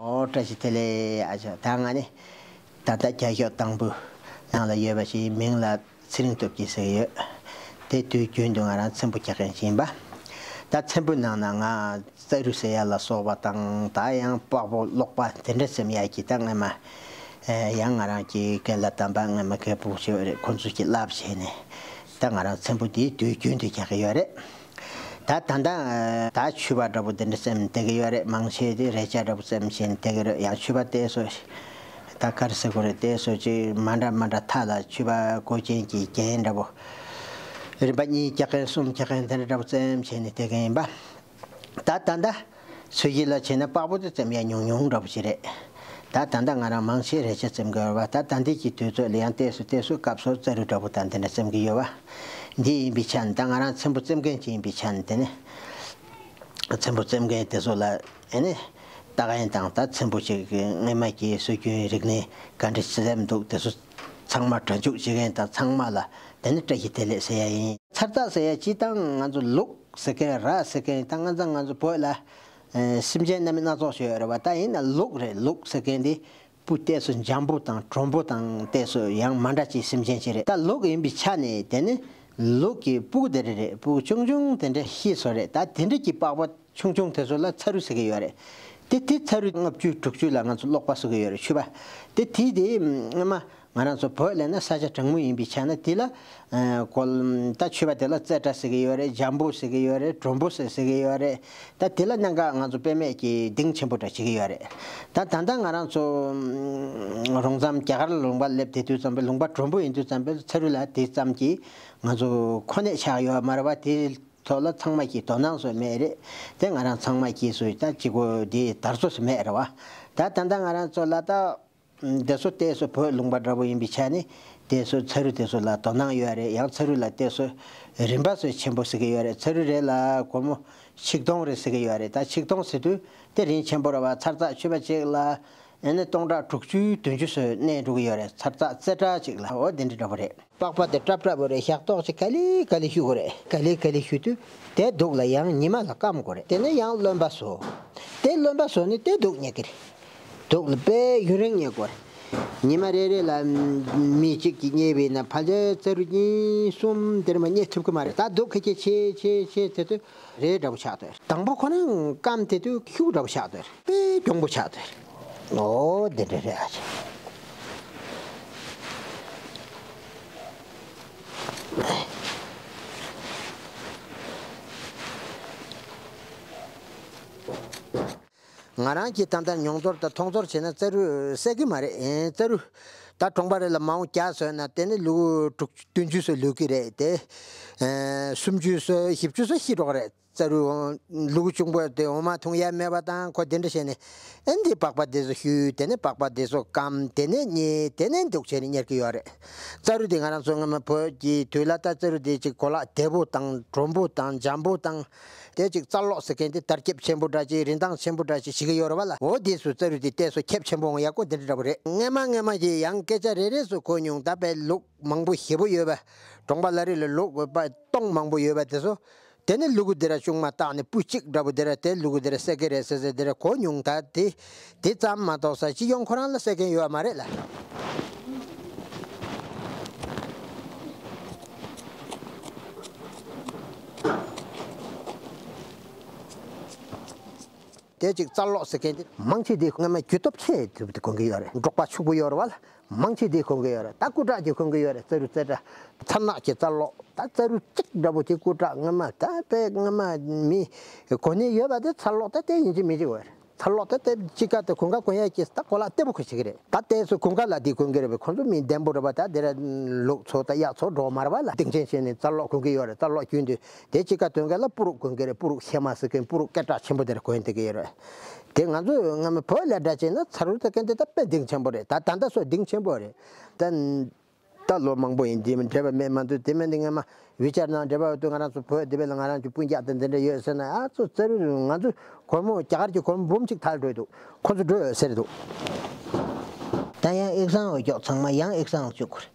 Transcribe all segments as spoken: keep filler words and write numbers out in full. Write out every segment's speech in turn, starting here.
ཨོ་བཀྲ་ཤིས་བདེ་ལེགས། ཨ་ཅག་ད་ང་ནི་ད་ལྟ་རྒྱ་ཤོག་དང་པོ་ནང་ལ་ཡོད་པ་ཞིག་མིང་ལ་ཚེ་རིང་སྟོབས་རྒྱལ་ཟེར་གྱི་ཡོད། དེ་དུས་རྒྱུན་དུ་ང་རང་ཚེམ་བུ་རྒྱག་མཁན་ཞིག་ཡིན་པ། ད་ཚེམ་བུ་ནང་ན་ང་རྩ་རུ་ཟེར་ཡ་ལ་སོགས་པ་དང་ད་ཡང་པགས་པོ་གློག་པ་དེ་འདྲ་ཟེར་ཡ་གི་ད་སྔས་མ་ཡང་ང་རང་གི་རྒན་ལགས་དམ་པ་སྔས་མ་རྒད་པོ་ཞིག་ཡོད་རེད། ཁོང་ཚོ་གིས་བསླབས་བྱས་ནས་ད་ང་རང་ཚེམ་བུ་དེ་དུས་རྒྱུན་དུ་རྒྱག་གི་ཡོད་རེད། ད་ད་ལྟ་ད་ཕྱུ་པ་འདྲ་པོ་དེ་འདྲ་བཙེམས་བསྡད་ཀྱི་ཡོད་རེད། མང་ཆེ་དེ་རས་ཆ་འདྲ་པོ་བཙེམས་བྱས་ནས་བསྡད་ཀྱི་རེད། ཡང་ཕྱུ་པ་དེ་ཚོ་ད་ག་རེ་ཟེར་དགོས་རེད། དེ་ཚོ་ཅིག་མ་འདྲ་མ་འདྲ་མཐའ་ལ་ཕྱུ་པ་མགོ་ཅན་གྱི་རྒྱན་འདྲ་པོ་རིམ་པ་གཉིས་རྒྱག་མཁན་གསུམ་རྒྱག་མཁན་དེ་འདྲ་འདྲ་པོ་བཙེམས་བྱས་ནས་བསྡད་མཁན་ཡིན་པ། ད་ད་ལྟ་ཚོད་ཀྱི་ལ་བྱས་ན་པགས་པོ་དེ་བཙེམ་ཡ་ཉུང་ཉུང་འདྲ་པོ་ཞིག་རེད། ད་ད་ལྟ་ང་རང་མང་ཆེ་རས་ཆ་བཙེམ་དགོས་པ། ད་ད་ལྟའི་གི་དུས་ཚོད་ལ་ཡང་ཏོག་ཙམ་ཏོག་ཙམ་སྐབས་སུ་རྩ་རུ་འདྲ་པོ་དང་དེ་འདྲ་བཙེམ་གྱི་ཡོད་པ། འདི་ཡིན་པའི་ཆ་ནས་ད་ང་རང་ཚེམ་བུ་བཙེམ་མཁན་ཅིག་ཡིན་པའི་ཆ་ནས་དེ་ནི་ཚེམ་བུ་བཙེམ་མཁན་དེ་ཚོ་ལ་ཨེ་ནི་ལྟ་མཁན་དང་ད་ཚེམ་བུ་ཅིག་སྔས་མ་གི་སྲོལ་རྒྱུན་རིག་གནས་ག་འདྲ་བཙེམ་འདུག་དེ་ཚོ་ཚང་མ་སྒྲ་འཇུག་བྱེད་མཁན་དང་ཚང་མ་ལ་དེ་ནི་བཀྲ་ཤིས་བདེ་ལེགས་ཟེར་ཡ་ཡིན། ཚར་ཚག་ཟེར་ཡ་སྤྱིར་བཏང་ང་ཚོ་ལུག་ཟེར་མཁན་ར་ཟེར་མཁན་ད་ང་ཚོ་ང་ཚོ་བོད་ལ་ཨེ་སེམས་ཅན་སྣ་མིན་སྣ་ཚོགས་ཤིག་ཡོད་རེད་བ། ད་ཡིན་ན་ལུག་རེད། ལུག་ཟེར་མཁན་འདི་སྤུ་ཏོག་ཙམ་འཇམ་པོ་དང་དྲོན་པོ་དང་ཏོག་ཙམ་ཡང་མ་འདྲ་ཅིག་སེམས་ཅན་ཅིག་རེད། ད་ལུག་ཡིན་པའི་ཆ་ནས་དེ་ནི་ལུག་གི་སྤུ་གུ་དེ་རེད་རེད། སྤུ་གུ་ཆུང་ཆུང་དེ་འདྲ་ཤི་སོ་རེད། ད་དེ་འདྲ་གི་པགས་པ་ཆུང་ཆུང་དེ་ཚོ་ལ་ཚ་རུ་ཟེར་གི་ཡོད་རེད། དེ་དེ་ཚ་རུ་ལྔ་བཅུ་དྲུག་ཅུ་ལ་ང་ཚོ་གློག་པ་ཟེར་གི་ཡོད་རེད། ཕྱུ་པ་དེ་དེ་དེ་སྔ་མ་ང་རང་ཚོ་བོད་ལ་ན་ས་ཆ་གྲང་མོ་ཡིན་པའི་ཆ་ན་དེ་ལ་ཨ་གོ་ད་ཕྱུ་པ་དེ་ལ་རྩེ་སྦྲ་ཟེར་གི་ཡོད་རེད། འཇམ་པོ་ཟེར་གི་ཡོད་རེད། དྲོན་པོ་ཟེར་ཟེར་གི་ཡོད་རེད། ད་དེ་ལ་གནད་འགག་ང་ཚོ་དཔེ་མེད་ཀྱི་གདེང་ཆེན་པོ་འདྲ་བྱེད་ཀྱི་ཡོད་རེད། ད་ད་ལྟ་ང་རང་ཚོ་རོང་ཟམ་རྒྱ་གར་ལུང་པ་སླེབས་དེ་དུས་ཙམ་པའི་ལུང་པ་དྲོན་པོ་ཡིན་དུས་ཙམ་པའི་ཚ་རུ་ལ་དེ་ཙམ་གྱིས་ང་ཚོ་གོ་གནས་ཆགས་ཡོད་མ་རེད་བ། དེ་ཐོག་ལ་ཚང་མ་གིས་དོ་སྣང་བཟོས་མེད་རེད། དེ་ང་རང་ཚང་མ་གིས་བཟོས་ད་གཅིག་པོ་དེ་དར་སོ་སོ་མེད་རེད་བ། ད་ད་ལྟ་ང་རང་ཚོ་ལ་ད་དེ་ཚོ་ཏོག་ཙམ་བོད་ལུང་པ་འདྲ་པོ་ཡིན་པའི་ཆ་ནས་དེ་ཚོ་ཚ་རུ་དེ་ཚོ་ལ་དོ་སྣང་ཡོད་རེད། ཡང་ཚ་རུ་ལ་དེ་ཚོ་རིན་པ་ཚོ་ཆེན་པོ་ཟེར་གི་ཡོད་རེད། ཚ་རུ་རེ་ལ་སྒོར་མོ་ཆིག་སྟོང་རེ་ཟེར་གི་ཡོད་རེད། ད་ཆིག་སྟོང་ཟེར་དུས་དེ་རིན་ཆེན་པོ་རེད་བ། ཚར་ཚག་ཕྱུ་པ་གཅིག་ལ་ཨེ་ནི་སྟོང་ཕྲག་དྲུག་ཅུ་བདུན་ཅུ་ཚོ་གནས་འགྲོ་གི་ཡོད་རེད། ཚར་ཚག་རྩེ་སྦྲ་གཅིག་ལ་འོ་དེ་འདྲ་འདྲ་པོ་རེད། པགས་པ་དེ་སྲབ་སྲབ་པོ་རེད། ཞག་ཏོག་ཅིག་ག་ལེ་ག་ལེ་བཤུ་དགོས་རེད། ག་ལེ་ག་ལེ་བཤུ་དུས་དེ་དུག་ལ་ཡང་ཉི་མ་ལ་སྐམ་དགོས་རེད། དེ་ནས་ཡང་རློན་པ་བཟོ། དེ་རློན་པ་བཟོ་ནས་དེ་དུག་རྙེད་ཀྱི་རེད། དུག་ལ་དཔེ་ཡུན་རིང་རྙེད་དགོས་རེད། ཉི་མ་རེ་རེ་ལ་མི་གཅིག་གིས་རྙེད་པས་ན་ཕལ་ཆེར་རྩ་རུ་གཉིས་གསུམ་དེར་མ་རྙེད་ཐུབ་ཀྱི་མ་རེད། ད་དུག་ཁ་ཁྱེར་ཆེ་ཆེ་ཆེ་དེ་དུས་རེ་འདྲ་པོ་ཆགས་འདུག་དང་པོ་ཁོ་རང་སྐམ་དེ་དུས་ཤུགས་འདྲ་པོ་ཆགས་འདུག་དཔེ་གྱོང་པོ་ཆགས་འདུག་ཨོ་དེ་འདྲ་རེད་ཨ་ཅེ། ང་རང་གིས་ད་ལྟ་མྱོང་ཚོར་དང་མཐོང་ཚོར་བྱས་ན་རྩ་རུ་བསད་ཀྱི་མ་རེད། ཨེ་རྩ་རུ་ད་གྲོང་པ་རེ་ལ་མ་འོངས་བརྒྱ་བཟོས་ན་དེ་ནི་ལུག་དྲུག་བདུན་ཅུ་ཚོ་ལུས་ཀྱི་རེད་དེ། ཨེ་སུམ་ཅུ་ཚོ་བཞི་བཅུ་ཚོ་ཤི་འགྲོ་གི་རེད། རྩ་རུ་ལུག་གུ་ཆུང་པོ་དེ་འོ་མ་འཐུང་ཡ་མེད་པ་དང་ཁོ་དེ་འདྲ་བྱས་ནས་ཨེ་འདི་པགས་པ་དེ་ཚོ་བཤུས། དེ་ནས་པགས་པ་དེ་ཚོ་སྐམ། དེ་ནས་རྙེད། དེ་ནས་འདུག་བྱས་ནས་གཉེར་གྱི་ཡོད་རེད། རྩ་རུ་དེ་ང་རང་ཚོ་སྔ་མ་བོད་ཀྱི་དུས་ལ་ད་རྩ་རུ་དེ་ཅིག་གོ་ལག་བདེ་པོ་དང་དྲོན་པོ་དང་འཇམ་པོ་དང་དེ་ཅིག་རྩ་སློག་ཟེར་མཁན་དེ་དར་ཁྱབ་ཆེན་པོ་འདྲ་ཅིག་རིན་ཐང་ཆེན་པོ་འདྲ་ཅིག་བྱེད་ཀྱི་ཡོད་རེད་བ་ལ། འོ་དེ་ཚོ་རྩ་རུ་དེ་ཏོག་ཙམ་ཁྱབ་ཆེན་པོ་ཡོང་ཡག་པོ་དེ་འདྲ་འདྲ་པོ་རེད། སྔ་མ་སྔ་མ་གྱི་ཡང་སྐད་ཆ་རེ་རེ་ཚོ་གོ་མྱོང་། ད་དཔེ་ལུག་མང་པོ་ཞེ་པོ་ཡོད་པ། གྲོང་པ་ལ་རི་ལ་ལུག་པ་སྟོང་མང་པོ་ཡོད་པ་དེ་ཚོ། དེ་ནི་ལུ་གུ་དེ་ར་ཆུང་མ་བཏགས་ནས་སྤུ་གཅིག་འདྲ་པོ་དེ་ར་དེ་ལུ་གུ་དེ་ར་བསད་ཀྱི་རེད་ཟེར་ཟེར་དེ་ར་གོ་མྱོང་། ད་དེ་དེ་ཙམ་མ་གཏོགས་ས་སྤྱི་ཡོངས་ཁོ་རང་ལ་བསད་མཁན་ཡོད་མ་རེད་ལ། དེ་གཅིག་རྩ་སློག་ཟེར་མཁན་དེ་མང་ཆེ་དེ་སྔ་མ་རྒྱུ་སྟོབས་ཆེ་དུ་གོན་གྱི་ཡོད་རེད། འབྲོག་པ་ཕྱུག་པོ་ཡོད་རེད་བ་ལ། མང་ཆེ་དེ་གོན་གྱི་ཡོད་རེད། ད་སྐུ་དྲག་ཅིག་གོན་གྱི་ཡོད་རེད། རྩ་རུ་རྩེ་སྦྲ་ཚ་ནག་གི་རྩ་སློག་ད་རྩ་རུ་གཅིག་འདྲ་པོ་ཅིག་སྐུ་དྲག་སྔ་མ་ད་དཔེ་སྔ་མ་མི་གོ་ནི་ཡོད་པ་དེ་ཚ་སློག་ད་དེ་ཡིན་གཅིག་མིན་གཅིག་འོ་རེད། ཚ་སློག་ད་དེ་གཅིག་ཀ་དེ་གོན་ཁ་གོན་ཡ་གྱི་ད་གོ་ལག་བདེ་པོ་གོ་ཞིག་རེད། ད་དེ་ཚོ་གོན་ཁ་ལ་དེ་གོན་གྱི་རེད་པས། ཁོང་ཚོ་མི་ལྡན་པོ་རེད་པ། ད་དེ་ར་ལུག་ཚོ་ད་གཡག་ཚོ་འགྲོ་མ་རེད་པ་ལ། སྡིངས་ཆེན་བྱས་ནས་རྩ་སློག་གོན་གྱི་ཡོད་རེད། རྩ་སློག་གྱོན་དུས་དེ་གཅིག་ཀ་དོན་ག་ལ་སྤུ་རུག་གོན་གྱི་རེད། སྤུ་རུག་ཤེ་མ་ཟེར་མཁན་སྤུ་རུག་སྐད་གྲགས་ཆེན་པོ་དེ་ར་གོན་བསྡད་ཀྱི་ཡོད་རེད། དེ་ང་ཚོ་སྔ་མ་བོད་ལ་འདྲ་བྱས་ན་ཚ་རུ་ད་གན་དེ་ད་དཔེ་གདེང་ཆེན་པོ་རེད། ད་ད་ལྟ་སོ་གདེང་ཆེན་པོ་རེད། ད་ད་ལོ་མང་པོ་ཡིན་དེ་འབྲེལ་བ་མེད་མ་འདུག་དེ་མིན་དེ་སྔ་མ་བི་ཅར་ནང་འབྲེལ་བ་འདུག་ང་རང་ཚོ་བོད་དེ་བས་ལ་ང་རང་ཚོ་སྤུན་ཀྱག་དེ་འདི་འདྲ་ཡོད་ཟེར་ན། ཨ་ཚོ་རྩ་རུ་ང་ཚོ་སྒོར་མོ་རྒྱ་གར་གྱི་སྒོར་མོ་འབུམ་གཅིག་ཐལ་འགྲོ་འདུག་ཁོ་ཚོ་འགྲོ་ཡོད་ཟེར་འདུག་ད་ཡང་ཨེག་སང་འོ་ཀྱོག་ཚང་མ་ཡང་ཨེག་སང་བཅུག་གོ་རེད།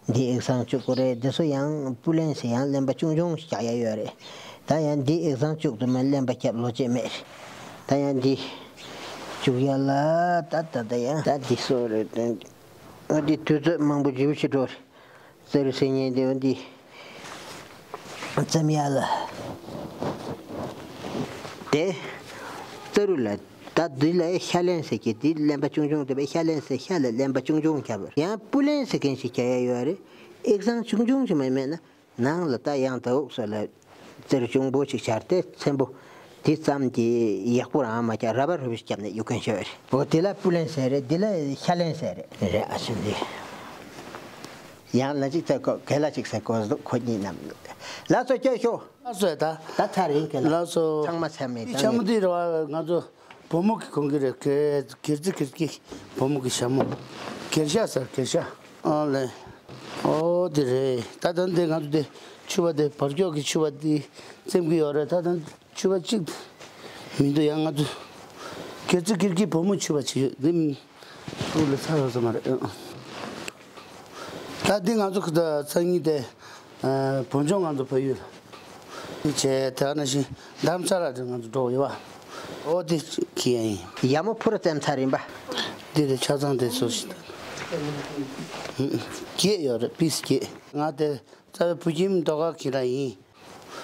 འདི་ཨེག་སང་བཅུག་གོ་རེད། འདི་ཚོ་ཡང་སྤུ་ལེན་ཟེར་ཡང་རློན་པ་ཆུང་ཆུང་ཞིག་རྒྱག་ཡ་ཡོད་རེད། ད་ཡང་འདི་ཨེག་སང་བཅུག་དུ་མ་རློན་པ་རྒྱབ་ལོ་ཆེ་མེད་རེད། ད་ཡང་འདི་ བཅུག་ཡ་ལ་ད་ད་ད་ཡ་ད་འདི་སོ་རེད་དོན། ཨ་འདི་དུས་ཚོད་མང་པོ་འཇིབ་ཕྱི་འགྲོ་རེད། རྩ་རུ་སེ་ཉན་དེ་འོ་འདི་ཙམ་ཡ་ལ། དེ་རྩ་རུ་ལ་ད་འདི་ལ་ཤ་ལན་ཟེར་གི་འདི་ལན་པ་ཆུང་ཆུང་དེ་བས་ཤ་ལན་ཟེར་ཤ་ལ་ལན་པ་ཆུང་ཆུང་ཁྱབ་ཡང་སྤུ་ལན་ཟེར་མཁན་ཞིག་བྱ་ཡ་ཡོད་རེད། ཨེག་ཚང་ཆུང་ཆུང་ཞིག་མ་མེད་ན། ནང་ལ་ད་ཡང་ད་འུག་ས་ལ་རྩེར་གཅུང་པོ་ཅིག་བྱར་ཏེ་ཚེམ་པོ་དེ་ཙམ་གྱི་ཡག་པོ་རང་མ་ཆགས་ར་བ་རུ་བིས་བརྒྱབ་ནས་གཡུག་མཁན་ཤོས་རེད། འོ་དེ་ལ་སྤུ་ལན་ཟེར་རེད། འདི་ལ་ཤ་ལན་ཟེར་རེད། རེད་ཨ་ཞེ་འདི། ཡང་ལ་ཅིག་ཚེ་ཀོ་གེ་ལ་ཅིག་ཚེ་ཀོ་འདུག་ཁོ་གཉིས་རྣམས། ལ་སོ་སྐྱོ་ཤོ། ལ་སོ་ད། ད་ཚར་ཡིན་གེ་ལ། ལ་སོ། ཚང་མ་ཚར་མེད་ད། ཆ་མོ་འདི་ར་བ་ང་ཚོ། བུ་མོ་གི་གོན་གི་རེད། གེ་གེར་རྩི་གེར་གི་བུ་མོ་གི་ཞྭ་མོ། གེར་ཤ་ཟེར་གེར་ཤ། ཨ་ལེ། ཨོ་དེ་རེད། ད་ད་འདི་ང་ཚོ་དེ་ཕྱུ་པ་དེ་བར་སྐྱོག་གི་ཕྱུ་པ་དེ་བཙེམ་གི་ཡོད་རེད། ད་ད་ཕྱུ་པ་གཅིག་མི་འདུག་ཡང་ང་ཚོ་གེར་རྩི་གེར་གི་བུ་མོ་ཕྱུ་པ་ཅིག་ཡོད་འདི། ཨུ་ལ་ཚ་བ་ས་མ་རེད། ད་འདི་ང་ཚོ་གི་ད་སང་ཉིན་དེ། བོད་ལྗོངས་ང་ཚོ་ཕ་ཡུལ། དེ་བྱས་དེ་ནང་བཞིན་རྡ་རམ་ས་ལ་དེ་ང་ཚོ་འགྲོ་ཡོད་པ། ཨོ་དེ་ཁྱི་ཡ་ཡིན། ཡ་མོ་ཕུ་ར་བཙེམ་ཚར་ཡིན་པ། དེ་དེ་ཆ་ཚང་དེ་སོ་ཞིག་བརྒྱད་ཡོད་རེད། པིས་བརྒྱད། ང་དེ་རྩ་བའི་བུ་ཁྱིམ་རྡོ་དཀར་གྱི་ར་ཡིན།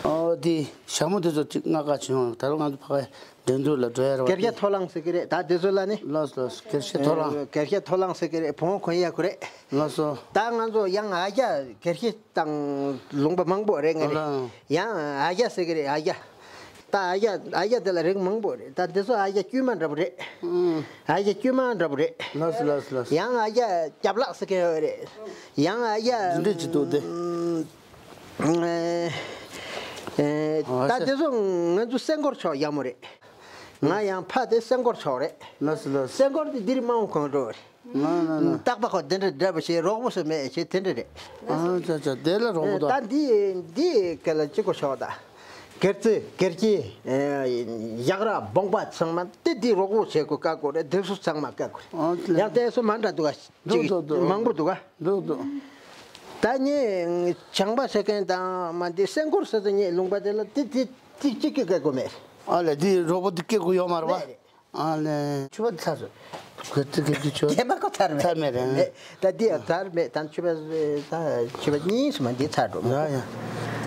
ཨོ་དེ་ཞྭ་མོ་དེ་ཚོ་ཅིག་ལྔ་ཀ་བྱུང་། ད་རུང་ང་ཚོ་ཕ་གའི་འགྲན་བསྡུར་ལ་འགྲོ་ཡ་ར་བ་གེར་ཤ་དེ། མཐོ་ལང་ཟེར་གི་རེད་ད་དེ་ཚོ་ལ་ནི། ལགས་སོ་ལགས་སོ། གེར་ཤ་མཐོ་ལང་། གེར་ཤ་མཐོ་ལང་ཟེར་གི་རེད། བོང་གོན་ཡ་ཁུ་རེད། ལགས་སོ། ད་ང་ཚོ་ཡང་ཨ་རྒྱ་གེར་ཤ་དང་ལུང་པ་མང་པོ་རེད་ང་རེད། ཡང་ཨ་རྒྱ་ཟེར་གི་རེད་ཨ་རྒྱ། ད་ཨ་རྒྱ་ཨ་རྒྱ་དེ་ལ་རིགས་མང་པོ་རེད། ད་དེ་ཚོ་ཨ་རྒྱ་དཀྱུས་མ་འདྲ་པོ་རེད། ཨ་རྒྱ་དཀྱུས་མ་འདྲ་པོ་རེད། ལགས་སོ་ལགས་སོ་ལགས་སོ། ཡང་ཨ་རྒྱ་རྒྱབ་ལག་ཟེར་གི་ཡོད་རེད། ཡང་ཨ་རྒྱ་འདི་འདྲས་ཅིག་འདུག་སྟེ། ཨ་ད་དེ་ཚོ་ང་ཚོ་སེང་གོར་ཆོག་ཡག་མོ་རེད། ང་ཡང་ཕ་དེ་སེང་གོར་ཆོག་རེད། ལགས་སོ་ལགས་སོ། སེང་གོར་དེ་འདིར་མ་འོང་གོང་འགྲོ་རེད། ལགས་ལགས་ལགས། རྟག་པ་ཁོ་དེ་འདྲ་འདྲ་པོ་ཞིག་རོགས་པོ་སུ་མེད་ཞེས་དེ་འདྲ་རེད། ཨ་ཅག་ཅག་དེ་ལ་རོགས་པོ་དང་། ད་འདི་འདི་ག་ལ་གཅིག་གོ་ཆོག་ད། གེར་རྩི་གེར་ཁྱི་ཡག་ར་བོང་པ་ཚང་མ་དེ་འདི་རོགས་པོ་བྱེད་དགོས་བཀག་དགོས་རེད། དེ་ཚོ་ཚང་མ་བཀག་དགོས་རེད། ཡང་དེ་ཚོ་མ་འདྲ་འདུག་ག་འདུག་འདུག་འདུག་མང་པོ་འདུག་ག་འདུག་འདུག་ད་ངས་བྱང་པ་ཟེར་མཁན་དང་མ་འདི་སེང་གོར་ཟེར་ཚེ་ངས་ལུང་པ་དེ་ལ་དེ་དེ་དེ་གཅིག་གི་སྐད་གོ་མེད། ཨ་ལས་འདི་རོགས་པ་འདི་སྐད་གོ་ཡོད་མ་རེད་པ། མེད་རེད། ཨ་ལས་ཕྱུ་པ་འདི་ཚར་སོང་། གོས་ཚིག་གི་ཕྱུ་པ་དེ་མ་གོ་ཚར་མེད་ཚར་མེད་རེད། མེད་ད་འདི་ཡང་ཚར་མེད་ད་ཕྱུ་པ་ད་ཕྱུ་པ་གཉིས་སུ་མ་འདི་ཚར་འགྲོ་ཡ་ཡ།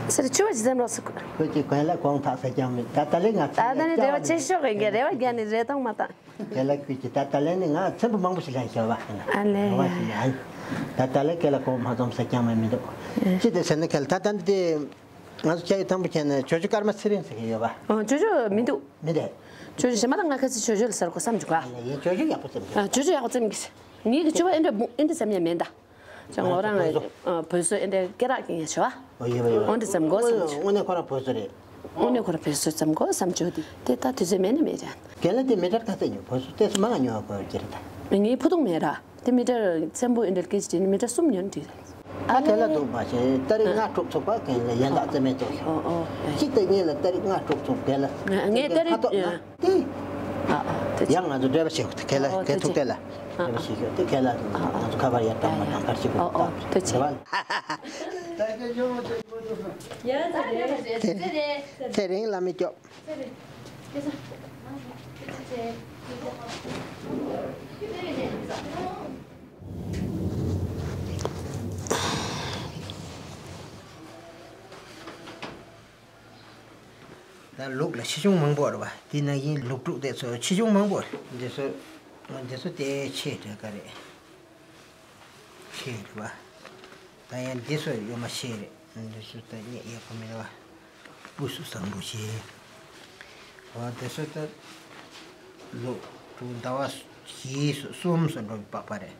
ཟེར་ཕྱུ་པ་ཅི་ཙམ་རོགས་སུ་ཁོས་ཀྱི་གོན་ལ་གོང་ཐག་ས་ཀྱང་མེད་ད་ད་ལས་ང་ད་ད་ནི་རེ་བ་ཆེ་ཤོས་ཀྱི་རེ་བ་རྒྱག་ནི་རེ་སྟོང་མ་བཏང་། ཁྱེད་ལ་ཁུལ་གྱི་ད་ད་ལན་ནི་ང་ཚན་པོ་མང་པོ་ཞིག་ལེན་ཤེས་བ། ཨ་ལེ། རེ་བ་ཞིག་ཡིན། ད་ད་ལན་ཁྱེད་ལ་གོ་མ་འཛོམས་ས་ཀྱང་མ་མི་འདུག་ཅི་སྟེ་ཟེར་ན་ཁྱེད་ལ་ད་ད་འདི་ང་ཚོ་ཁྱེད་ཡི་དང་པོ་ཁྱེད་ནས་ཇོ་ཇོ་ཀརྨ་ཚེ་རིང་ཟེར་གྱི་ཡོད་པ། ཨོ་ཇོ་ཇོ་མི་འདུག་མི་འདུག་ཇོ་ཇོ་ཞེ་མ་ད་ང་ཁ་སི་ཇོ་ཇོ་ལ་ཟེར་གོ་བསམ་བྱུང་ག་ཨ་ལེ་ཡིན་ཇོ་ཇོ་ཡག་པོ་བཙེམ་གྱི། ཨ་ཇོ་ཇོ་ཡག་པོ་བཙེམ་གྱི། ངེད་ཀྱི་ཕྱུ་པ་ཨེ་འདྲ་ཨེ་འདྲ་བཙེམ་ཡ་མེད་ད། ཅང་ང་ཨོ་རང་བོད་བཟོ། ཨ་བོད་བཟོ་ཨེ་འདྲ་སྐེ་རགས་ཀྱི་ཡ་ཆེ་བ། ཨོ་ཡོད་ཡོད། འོ་འདྲ་བཙེམ་དགོས་བསམ་བྱུང་། དངོས་གནས་ཁོ་རང་བོད་བཟོ་རེད། དངོས་གནས་ཁོ་རང་བོད་བཟོ་བཙེམ་དགོས་བསམ་བྱུང་དེ་དེ་ད་དུས་ཚོད་མེད་ན་མེད་ར། རྒན་ལགས་དེ་མི་ཊར་ག་ཚད་ཉོ། བོད་བཟོ་ཏོག་ཙམ་མང་ང་ཉོ་བ་དགོས་ཀྱི་རེད་ད། ངའི་ཕུ་ཐུང་མེད་ར། དེ་མི་ཊར་བཙན་པོ་ཨེ་འདྲ་སྐད་ཅིག་དེ་ནི་མི་ཊར་གསུམ་ཉོ་ནི་འགྲིག་རེད། ཨ་དེ་ལ་འདུག་མ་བྱེད་ཏ་རིག་ལྔ་དྲུག་ཚུགས་པ་རྒན་ལགས་ཡན་ལག་རྩེད་མོའི་ཐོག་ཤོག་ཨོ་ཨོ་ཨེ། གཅིག་དང་གཉིས་ལ་ཏ་རིག་ལྔ་དྲུག་ཚུགས་རྒན་ལགས། ངས་ཏ་རིག་ཁ་ཐོག་ན་ཨེ། དེ། ཨ་ཨ་དེ་ཡང་ང་ཚོ་འབྲེལ་བ་བྱེད་དགོས་ཏེ་ཁས་ལེན་ཨོ་རྒན་ཐུགས་ཏེ་ལ་ཨ་འབྲེལ་བ་བྱེད་ཤོག་དེ་ཁས་ལེན་ང་ཚོ་ཁ་པར་ཡར་བཏང་མ་བཏང་གར་བྱེད་དགོས་ཨོ་ཨོ་དེ་བྱེད་རེད་བ། ཡ་ད་རེད། ཚེ་རིང་བླ་མའི་སྐྱོབ། ད་ལུག་ལ་ཆེ་ཆུང་མང་པོ་རེད་བ། དེ་ནང་བཞིན་ལུག་ཕྲུག་དེ་ཚོ་ཆེ་ཆུང་མང་པོ་རེད། འདི་ཚོ་འདི་ཚོ་དེ་ཆེ་དྲགས་ཀ་རེད། ཆེ་རེད་བ། ད་ཡང་འདི་ཚོ་ཡོད་མ་ཆེ་རེད། འདི་ཚོ་ད་རྙེད་ཡག་པོ་མེད་བ། སྤུ་སུ་བཟང་པོ་ཆེ། འོ་དེ་ཚོ་ད་ལོ་དྲུག་ཟླ་བ་བཞི་སུ་གསུམ་སུ་འགྲོ་བའི་པགས་པ་རེད།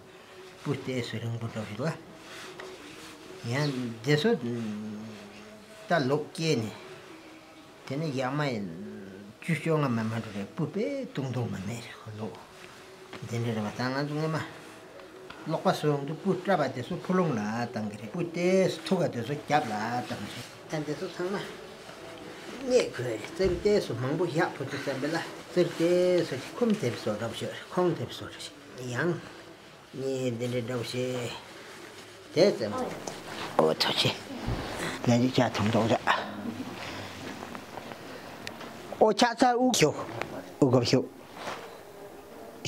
སྤུ་ཏོག་སུ་རིང་པོ་འགྲོ་བཞིན་བ། ཡང་འདི་ཚོ་ད་ལོ་སྐྱེས་ནས། དེ་ནས་ཡར་མར་བཅུ་བཅོ་ལྔ་མ་མ་འགྲོ་རེད། སྤུ་དཔེ་ཐུང་ཐུང་མ་མེད་རེད་ཁོ་ལོ། འདི་འདྲ་རེད་བ། ད་ང་ཚོ་སྔོན་མ་ཀློག་པ་སོང་དུས་སྤུ་བཀྲ་བ་དེ་ཚོ་ཕུ་ལུང་ལ་བཏང་གི་རེད། སྤུ་དེ་ཚོ་ཐུག་ག་དེ་ཚོ་རྒྱབ་ལ་བཏང་གི་རེད། ད་འདི་ཚོ་ཚང་མ་རྙེད་དགོས་རེད། རྩེར་དེ་ཚོ་མང་པོ་བཞག་ཕོ་ཚོད་བསམ་པ་ལ་རྩེར་དེ་ཚོ་ཁུམ་དེབ་བཟོ་འདྲ་པོ་ཞིག་རེད། ཁོང་དེབ་བཟོ་འདྲ་ཞིག་ཡང་། ངས་འདི་འདྲའི་འདྲ་བོ་བྱས། དེ་ཙམ། ཨོ་ཐུགས་རྗེ་ཆེ། ལན་ཅིག་ཆ་ཐུང་ཐུང་རེད། ཨོ་ཆ་ཚ་དབུགས་ཞུ། དབུགས་སྒོར་ཞུ།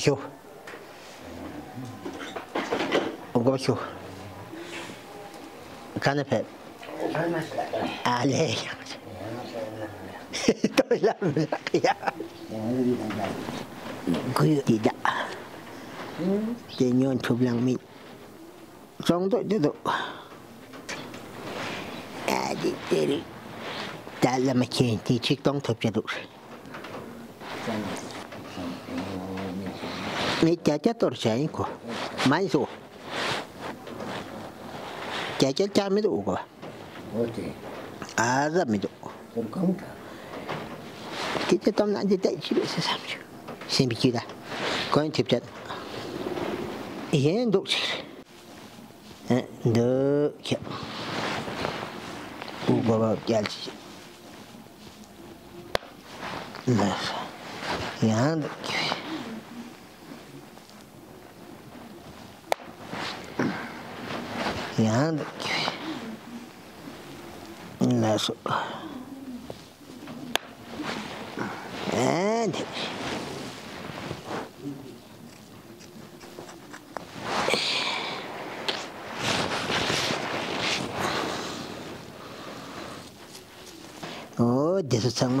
ཞུ། མགོ་ཞུ། ག་ནས་ཕེབས། ཨ་ལས། ཏོ་ལ་མི་ཡ། གུ་ཡུ་དེ་ད། དེ་ཉོན་ཐུབ་ལང་མིན། ཙོང་ཏོ་དེ་འདུག་ཨ་དེ་དེ་རེད། ད་བླ་མ་ཁྱེད་དེ་ཆིག་སྟོང་ཐོབ་ཆ་འདུག་མི་བརྒྱ་བརྒྱ་གཏོར་བྱ་ཡིན་གོ། མ་ཡིན་སོ། བརྒྱ་བརྒྱ་བརྒྱ་མི་འདུག་གོ། ཨ་ཟ་མི་འདུག་དེ་ལྟ་སྟོང་ན་འདི་ལྟ་ཅི་རེད་ཟེར་བསམ་བྱུང་། སེམས་པའི་སྐྱིད་ད། གོན་ཐེབས་ཅན། ཡན་འདུག་ཅིག་ཨེ། འདུག་ཁྱབ། ཨུ་གོ་བ་རྒྱལ་ཅི། ལ། ཡང་འདུག་ཡང་འདུག་ལ་སོ། ཨེ་འདི། ཨོ་འདི་ཚོ་ཚང་མ་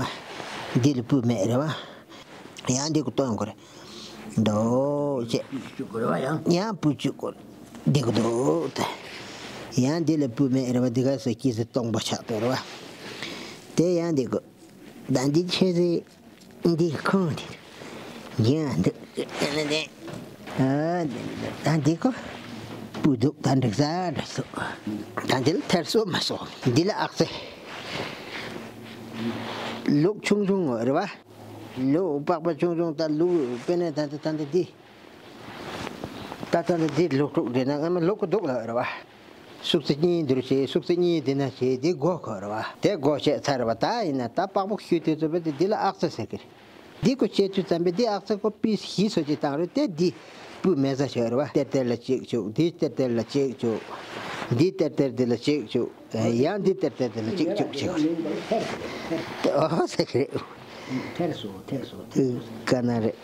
འདི་ལ་སྤུ་མེད་རེད་བ། ཡང་འདི་གུ་སྟོན་དགོས་རེད། འདོ་ཅེ། ཡང་སྤུ་བཅུག་དགོས་རེད། འདི་གུ་འདོ་ད། ཡང་འདི་ལ་སྤུ་མེད་རེད་བ། འདི་ག་སོ་སྐྱིད་སེ་སྟོང་པ་ཆགས་འདུག་རེད་བ། དེ་ཡང་འདི་གུ། ད་འདི་ཆེ་ཟེ། འདི་ཁོང་དེ། འདི་ཡང་འདུག་ཨ་འདི་ཨ་འདི་ཨ་འདི་ཁོ། སྤུ་འདུག་ད་འགྲིག་ས་འགྲིག་སོ། ད་འདི་ལ་ཐེར་སོ་མ་སོ། འདི་ལ་ཨག་ཚེ། ལུག་ཆུང་ཆུང་རེད་བ། ལུག་པགས་པ་ཆུང་ཆུང་ད་ལུག་དཔེར་ན་ད་ད་ད་འདི། ད་ད་ད་འདི་ལུག་དྲུག་འདི་ན་ཨ་མ་ལུག་གི་འདུག་ལ་རེད་བ། སུག་ཚེ་གཉིས་འདིར་བྱེད། སུག་ཚེ་གཉིས་འདི་ན་བྱེད། འདི་སྒོ་ཁོ་རེད་བ། དེ་སྒོ་བྱས་ཚར་བ་ད་ཡིན་ན་ད་པགས་པོ་ཤུལ་དེ་ཚོ་བས་དེ་འདི་ལ་ཨག་ཚེ་ཟེར་གི་རེད། འདི་ཀོ་བྱེད་དུས་ཙམ་པས་འདི་ཨག་ཚེ་ཀོ་པིས་བཞི་སོ་ཅིག་བཏང་རེད་དེ་འདི་སྤུ་མེ་ཟ་ཤོད་རེད་བ། དེར་དེར་ལ་གཅིག་བཅུག་འདི་དེར་དེར་ལ་གཅིག་བཅུག་འདི་དེར་དེར་འདི་ལ་གཅིག་བཅུག་ཡང་འདི་དེར་དེར་འདི་ལ་གཅིག་བཅུག་བྱེད་དགོས་རེད། ཨོ་ཟེར་གི་རེད། ཐེར་སོ་ཐེར་སོ་ཐེར་སོ། ག་ན་རེད།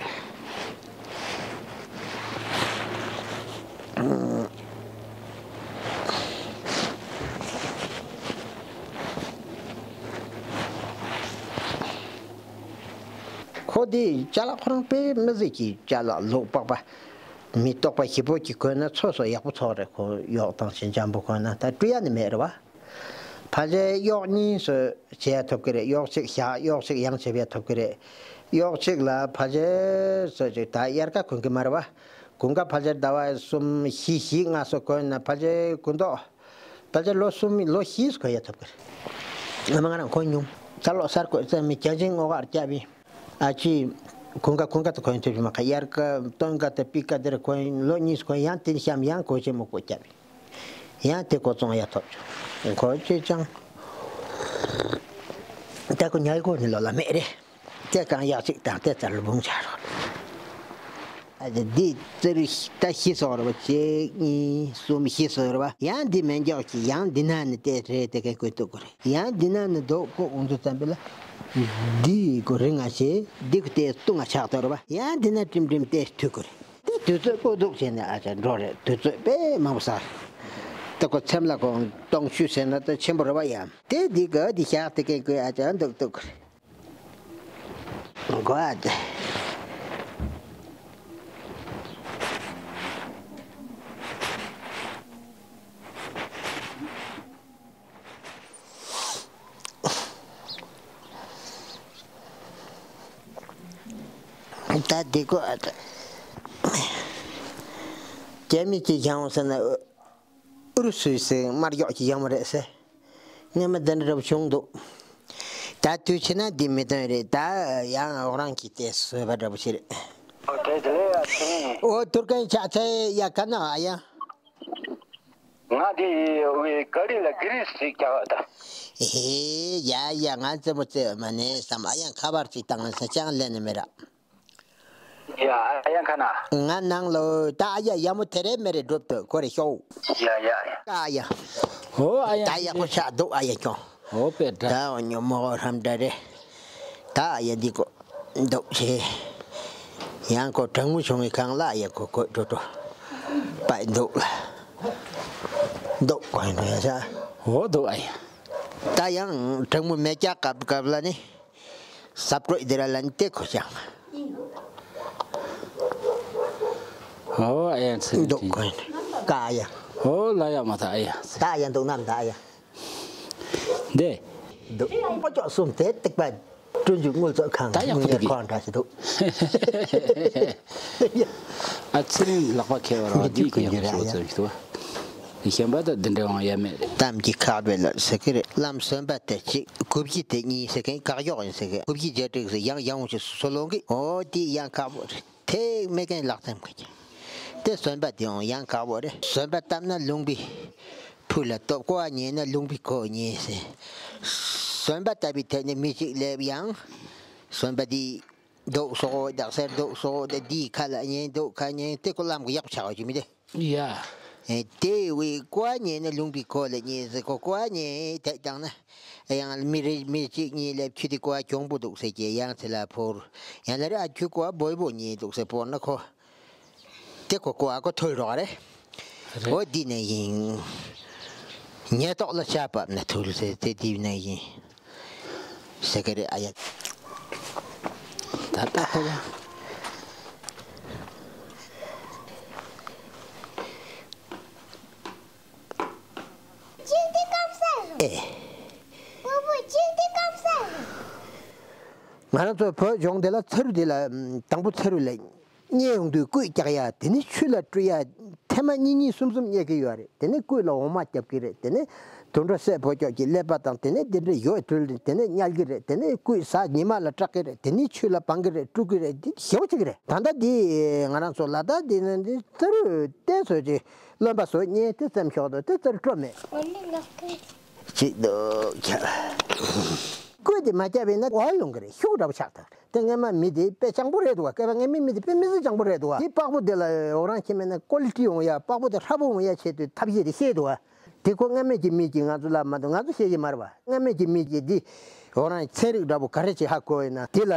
ཁོ་དེ་ཅ་ལག་ཁོ་རང་དཔེ་མི་ཟིག་གི་ཅ་ལག་ལུག་པགས་པ། མི་རྟོག་པ་ཞིབ་པོ་གི་གོན་ན་ཚོ་སོ་ཡག་པོ་ཚོགས་རེད། ཁོ་གཡོག་དང་ཞིན་ཅང་པོ་གོན་ན་ད་སྤྲུལ་ཡ་ནི་མེད་རེད་བ། ཕལ་ཆེར་གཡོག་གཉིས་སུ་བྱེད་ཡ་ཐུབ་ཀྱི་རེད། གཡོག་གཅིག་བཞག་གཡོག་གཅིག་ཡང་བྱེད་པ་ཐུབ་ཀྱི་རེད། གཡོག་གཅིག་ལ་ཕལ་ཆེར་སུ་ཅིག་ད་དབྱར་ཁ་གོན་གི་མ་རེད་བ། དགུན་ཁ་ཕལ་ཆེར་ཟླ་བ་གསུམ་བཞི་བཞི་ལྔ་སུ་གོན་ན་ཕལ་ཆེར་དགུན་ཐོག་ཕལ་ཆེར་ལོ་གསུམ་ལོ་བཞི་སུ་གོན་ཡ་ཐུབ་ཀྱི་རེད། ཨ་མ་ང་རང་གོན་མྱོང་། ཚ་ལོ་གསར་གོན་ཙམ་མི་བརྒྱ་ཆེན་སྔོ་གར་བརྒྱབ་ཡིན། ཨ་ཅི། དགུན་ཁ་དགུན་ཁ་དུ་གོན་ཐུབ་ཀྱི་མ་ཁ། དབྱར་ཁ་སྟོན་ཁ་དང་པིག་ཁ་དེར་གོན། ལོ་གཉིས་གོན། ཡང་དེ་ནས་གཤམ་ཡང་གོས་ཆེན་མོ་གོ་བརྒྱབ། ཡང་དེ་གོ་བཙོང་ཡ་ཐོབ་བྱུང་། གོ་ཅེ་ཅང་། ད་གོ་ཉལ་གོ་ནི་ལོ་ལ་མེད་རེད། དེ་གང་ཡག་ཅིག་དང་དེ་ཙར་ལ་བུང་ཆ་རོགས། ཨ་དེ་འདི་ཙི་རི་ད་ཤི་སོང་རེད་བ། གཅིག་གཉིས་གསུམ་ཤི་སོང་རེད་བ། ཡང་འདི་མེ་འཇོག་གི་ཡང་འདི་ན་ནི་དེ་རེད། དེ་གན་གོས་ཐུབ་གོ་རེད། ཡང་འདི་ན་ནི་རྡོ་ཀོ་འོང་དུ་ཙམ་པ་ལ། འདི་གོ་རི་ང་ཞེ་འདི་གོ་དེ་སྟུང་ང་ཆགས་ཐོར་བ། ཡང་འདི་ན་ཀྲིམ་ཀྲིམ་དེ་ཐུག་གོ་རེད། དེ་དུས་ཚོད་ཀོ་འདུག་བྱས་ནས་ཨ་ཅག་འགྲོ་རེད། དུས་ཚོད་དཔེ་མང་པོ་ཟ། ད་གོ་མཚམས་ལ་གོ་སྟོང་ཤུ་ཟེར་ན་ད་ཆེན་པོ་རེད་བ། ཡང་དེ་འདི་གོ་འདི་ཤག་དེ་གན་གོ་ཨ་ཅག་འདུག་འདུག་གོ་རེད། གོ་ཨ་དེ། ད་འདི་གོ་ཨ་ད། རྒྱ་མི་གཅིག་བཞག་འོང་ཟེར་ན་ཨུ་རུ་སུའི་ཟེར་དམར་གཡོག་གཅིག་བཞག་མ་རེད་ཟེར། སྔོན་མ་འདི་འདྲ་འདྲ་པོ་བྱུང་འདུག་ད་དུས་ཕྱིན་ན་འདི་མི་དོན་རེད། ད་ཡང་འོག་རང་གིས་དེ་བཟོས་པ་འདྲ་པོ་ཞིག་རེད། ཨོ་དེ་དེ་ལས་ཡ་དེ། ཨོ་ཐུར་ཀན་ཆ་ཚེ་ཡ་ག་ན་ཨ་ཡ། ང་དེ་བའི་ག་རི་ལ་གི་རིས་ཞིག་རྒྱག་ད། ཨེ་ཡ་ཡ་ང་རྩེད་མོ་རྩེ་མ་ནས་བསམ། ཨ་ཡང་ཁ་པར་ཅིག་བཏང་ན་ས་ཅང་ལེན་ནི་མེད་ར། ཡ་ཨ་ཡང་ཁ་ན། ང་ནང་ལོ་ད་ཨ་ཡ་ཡ་མོ་དེ་རེད་མེད་རེད་སྒྲུབ་ཏུ་ཁོ་རེ་ཤོག་ཡ་ཡ་ཡ། ཨ་ཡ། ཨོ་ཨ་ཡ། ད་ཡ་ཁོ་ཤ་འདུག་ཨ་ཡ་ཁྱོང་། ཨོ་པེ་ད་འདྲ། ཨོ་ཉོ་མོ་ཧམ་འདྲ་རེད། ད་ཨ་ཡ་འདི་གོ་འདུག་ཆེ། ཡང་ཁོ་གྲང་མོ་བྱུང་བའི་སྒང་ལ་ཡ་ཁོ་ཁོ་འགྲོ་འགྲོ་པ་འདུག་ལ། འདུག་གོ་ཡིན་འགྲོ་ཡ་ཤ། འོ་འདུག་ཨ་ཡ། ད་ཡང་གྲང་མོ་མེ་སྐྱག་སྐབས་སྐབས་ལ་ནི། ཟབ་སྤྲོས་འདི་ར་ལ་ནི་དེ་ཁོ་ཅང་། འོ་ཨ་ཡ་ཚེ་འདུག་གོ་ཡིན་ཀ་ཡ། འོ་ལ་ཡ་མ་ད་ཨ་ཡ་ཚེ། ད་ཡ་འདུག་ནམ་ད་ཨ་ཡ། འདི། འདུག་པ་ཅོག་གསུམ་དེ་སྟེགས་པ་སྤྲོ་འཇུག་དངུལ་རྫོགས་ཁང་ད་ཡག་པོ་ངུ་ཡ་འདུག་གི་ཁོང་འདྲ་ཞིག་འདུག་ཨ་ཚེ་རིང་ལག་པ་ཁེལ་བ་ར་འདི་གི་ཡག་པོ་ཞིག་ཙམ་ཞིག་འདུག་བ། གཞན་པ་དང་འདི་འདྲ་འོང་ཡ་མེད་རེད། གཏམ་གྱི་ཁག་པའི་ལ་ཟེར་གི་རེད། ལམ་སོན་པ་དེ་གཅིག་དགུ་བཞི་དེ་གཉིས་ཟེར་མཁན་བཀག་གཡོག་ཡིན་ཟེར་གི་དགུ་བཞི་བརྒྱད་དྲུག་ཟེར་ཡང་ཡང་འོང་ཞིག་སོ་ལོང་གི་འོ་དེ་ཡང་ཁག་པོ་རེད། དེ་མེད་མཁན་ལག་ཙམ་གི་དེ་སོན་པ་དེ་འོང་ཡང་ཁག་པོ་རེད། སོན་པ་བཏབ་ན་ལུང་པའི་ཕུ་ལ་སྟོབས་ཀོ་བ་ཉེས་ན་ལུང་པའི་ཁོ་ཉེས་ཟེར། སོན་པ་བཏབ་པའི་ཐད་ནས་མི་གཅིག་སླེབས་ཡང་། སོན་པ་དེ་རྡོག་སོག་འོ་རྡག་སེར་རྡོག་སོག་འོ་དེ་དེའི་ཁ་ལ་ཉེས་རྡོག་ཁ་ཉེས་དེ་ཀོ་ལམ་གོ་ཡག་པོ་ཆགས་པ་ཅིག་མི་དེ། ཡ། ཨེ་དེ་བས་ཀོ་བ་ཉེས་ན་ལུང་པའི་ཁོ་ལ་ཉེས་ཟེར་ཁོ་ཀོ་བ་ཉེས་ཐད་བཏང་ན། ཡང་མི་རེ་མི་གཅིག་གཉིས་སླེབས་ཁྱོད་དེ་ཀོ་བ་གྱོང་པོ་འདུག་ཟེར་གྱི་ཡང་ཚེ་ལ་ཕོར། ཡང་ལ་རེ་ཨ་ཁྱོད་ཀོ་བ་སྦོས་པོ་ཉེས་འདུག་ཟེར་ཕོར་ན་ཁོ། དེ་ཁོ་ཀོ་བ་ཀོ་ཐོལ་རོགས་རེད། རེད། འོ་འདི་ནས་ཡིན། ཉེས་རྡོག་ལ་ཤ་བབས་ན་ཐུལ་ཟེར་དེ་འདི་ནས་ཡིན། ཟེར་གི་རེད་ཨ་ཡ། ད་ལྟ་ཁོ་ཡ། ཅི་འདི་སྐམ་ས་རེད། ཨེ། ཨོ་བོ་ཅི་འདི་སྐམ་ས་རེད། ང་རང་ཚོ་བོད་ལྗོངས་འདི་ལ་ཚ་རུ་འདི་ལ་དང་པོ་ཚ་རུ་ལ་བསྙལ་ཡོང་དུས་སྐུད་རྒྱག་ཡ་དེ་ནི་ཆུ་ལ་བཀྲུ་ཡ་ཐེངས་མ་གཉིས་གཉིས་གསུམ་གསུམ་བསྙལ་གི་ཡོད་རེད། དེ་ནི་སྐུད་ལ་འོ་མ་བརྒྱབ་གི་རེད། དེ་ནི་དུད་འགྲོ་སྲས་བོད་ཀྱོག་གི་ཀླད་པ་དང་དེ་ནི་དེ་འདྲ་ཡོད་དུས་དེ་ནི་བསྙལ་གི་རེད། དེ་ནི་སྐུད་ཟ་ཉི་མ་ལ་སྐྲག་གི་རེད། དེ་ནི་ཆུ་ལ་སྦང་གི་རེད། བཀྲུ་གི་རེད། འདི་ཞེ་པོ་ཅིག་རེད། ད་ལྟ་འདི་ང་རང་ཚོ་ལ་དྭགས་འདི་ནི་འདི་ཚ་རུ་བསྟན་སོ་ཅིག་རློན་པ་བཟོ་མཁན་དེ་ཙམ་ཞོག་དོ་དེ་ཚར་སྤྲོ་མེད། ཅིག་འདུག་ཁྱ། སྐུད་དེ་མ་བརྒྱབ་པས་ན་འོ་ཡོང་གི་རེད། ཤུགས་འདྲ་པོ་ཆགས་ཐལ། དེ་སྔ་མ་མི་དེ་དཔེ་སྤྱང་པོ་རེད་འདུག་བ། སྐལ་པ་སྔ་མའི་མི་དེ་དཔེ་མི་སྲིད་སྤྱང་པོ་རེད་འདུག་བ། དེ་པགས་པོ་དེ་ལ་འོ་རང་ཁྱེར་མེད་ན་ཀོ་ལི་ཊི་ཡོང་ཡ། པགས་པོ་དེ་ཧྲ་པོ་ཡོང་ཡ་ཆེད་དུ་ཐབས་ཤེས་དེ་བཤད་འདུག་བ། དེ་ཁོ་སྔ་མེད་ཀྱི་མི་གྱིས་ང་ཚོ་ལབ་མ་འདུག་ང་ཚོ་ཤེས་ཀྱི་མ་རེད་བ། སྔ་མེད་ཀྱི་མི་གྱིས་དེ་འོ་རང་ཚན་རིག་འདྲ་པོ་ག་རེ་བྱེད་ཧ་གོ་ཡོད་ན་དེ་ལ།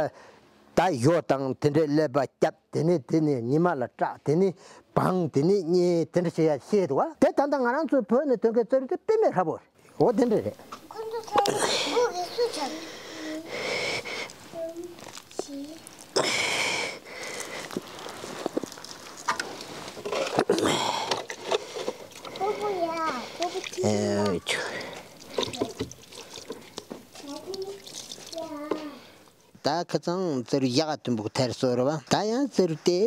ད་ཡོ་དང་དེ་འདྲའི་ཀླད་པ་བརྒྱབ། དེ་ནས་དེ་ནས་ཉི་མ་ལ་སྐྲག་དེ་ནས་སྦང་དེ་ནས་བསྙལ་དེ་འདྲ་བྱེད་ཡ་ཤེས་འདུག་བ། དེ་ད་ལྟ་ང་རང་ཚོའི་བོད་ནས་ཐོན་མཁན་ཚ་རུ་དེ་དཔེ་མེད་ཧྲ་པོ་རེད། འོ་དེ་འདྲ་རེད། ཁོ་ཚོ་ཚ་རུ་མགོ་གི་སུ་ཆགས། ཨེ་ཆུ། ད་ཁ་ཚང་ཚ་རུ་ཡག་དུམ་བུ་ཐེར་སོ་རེད་བ། ད་ཡང་ཚ་རུ་དེ་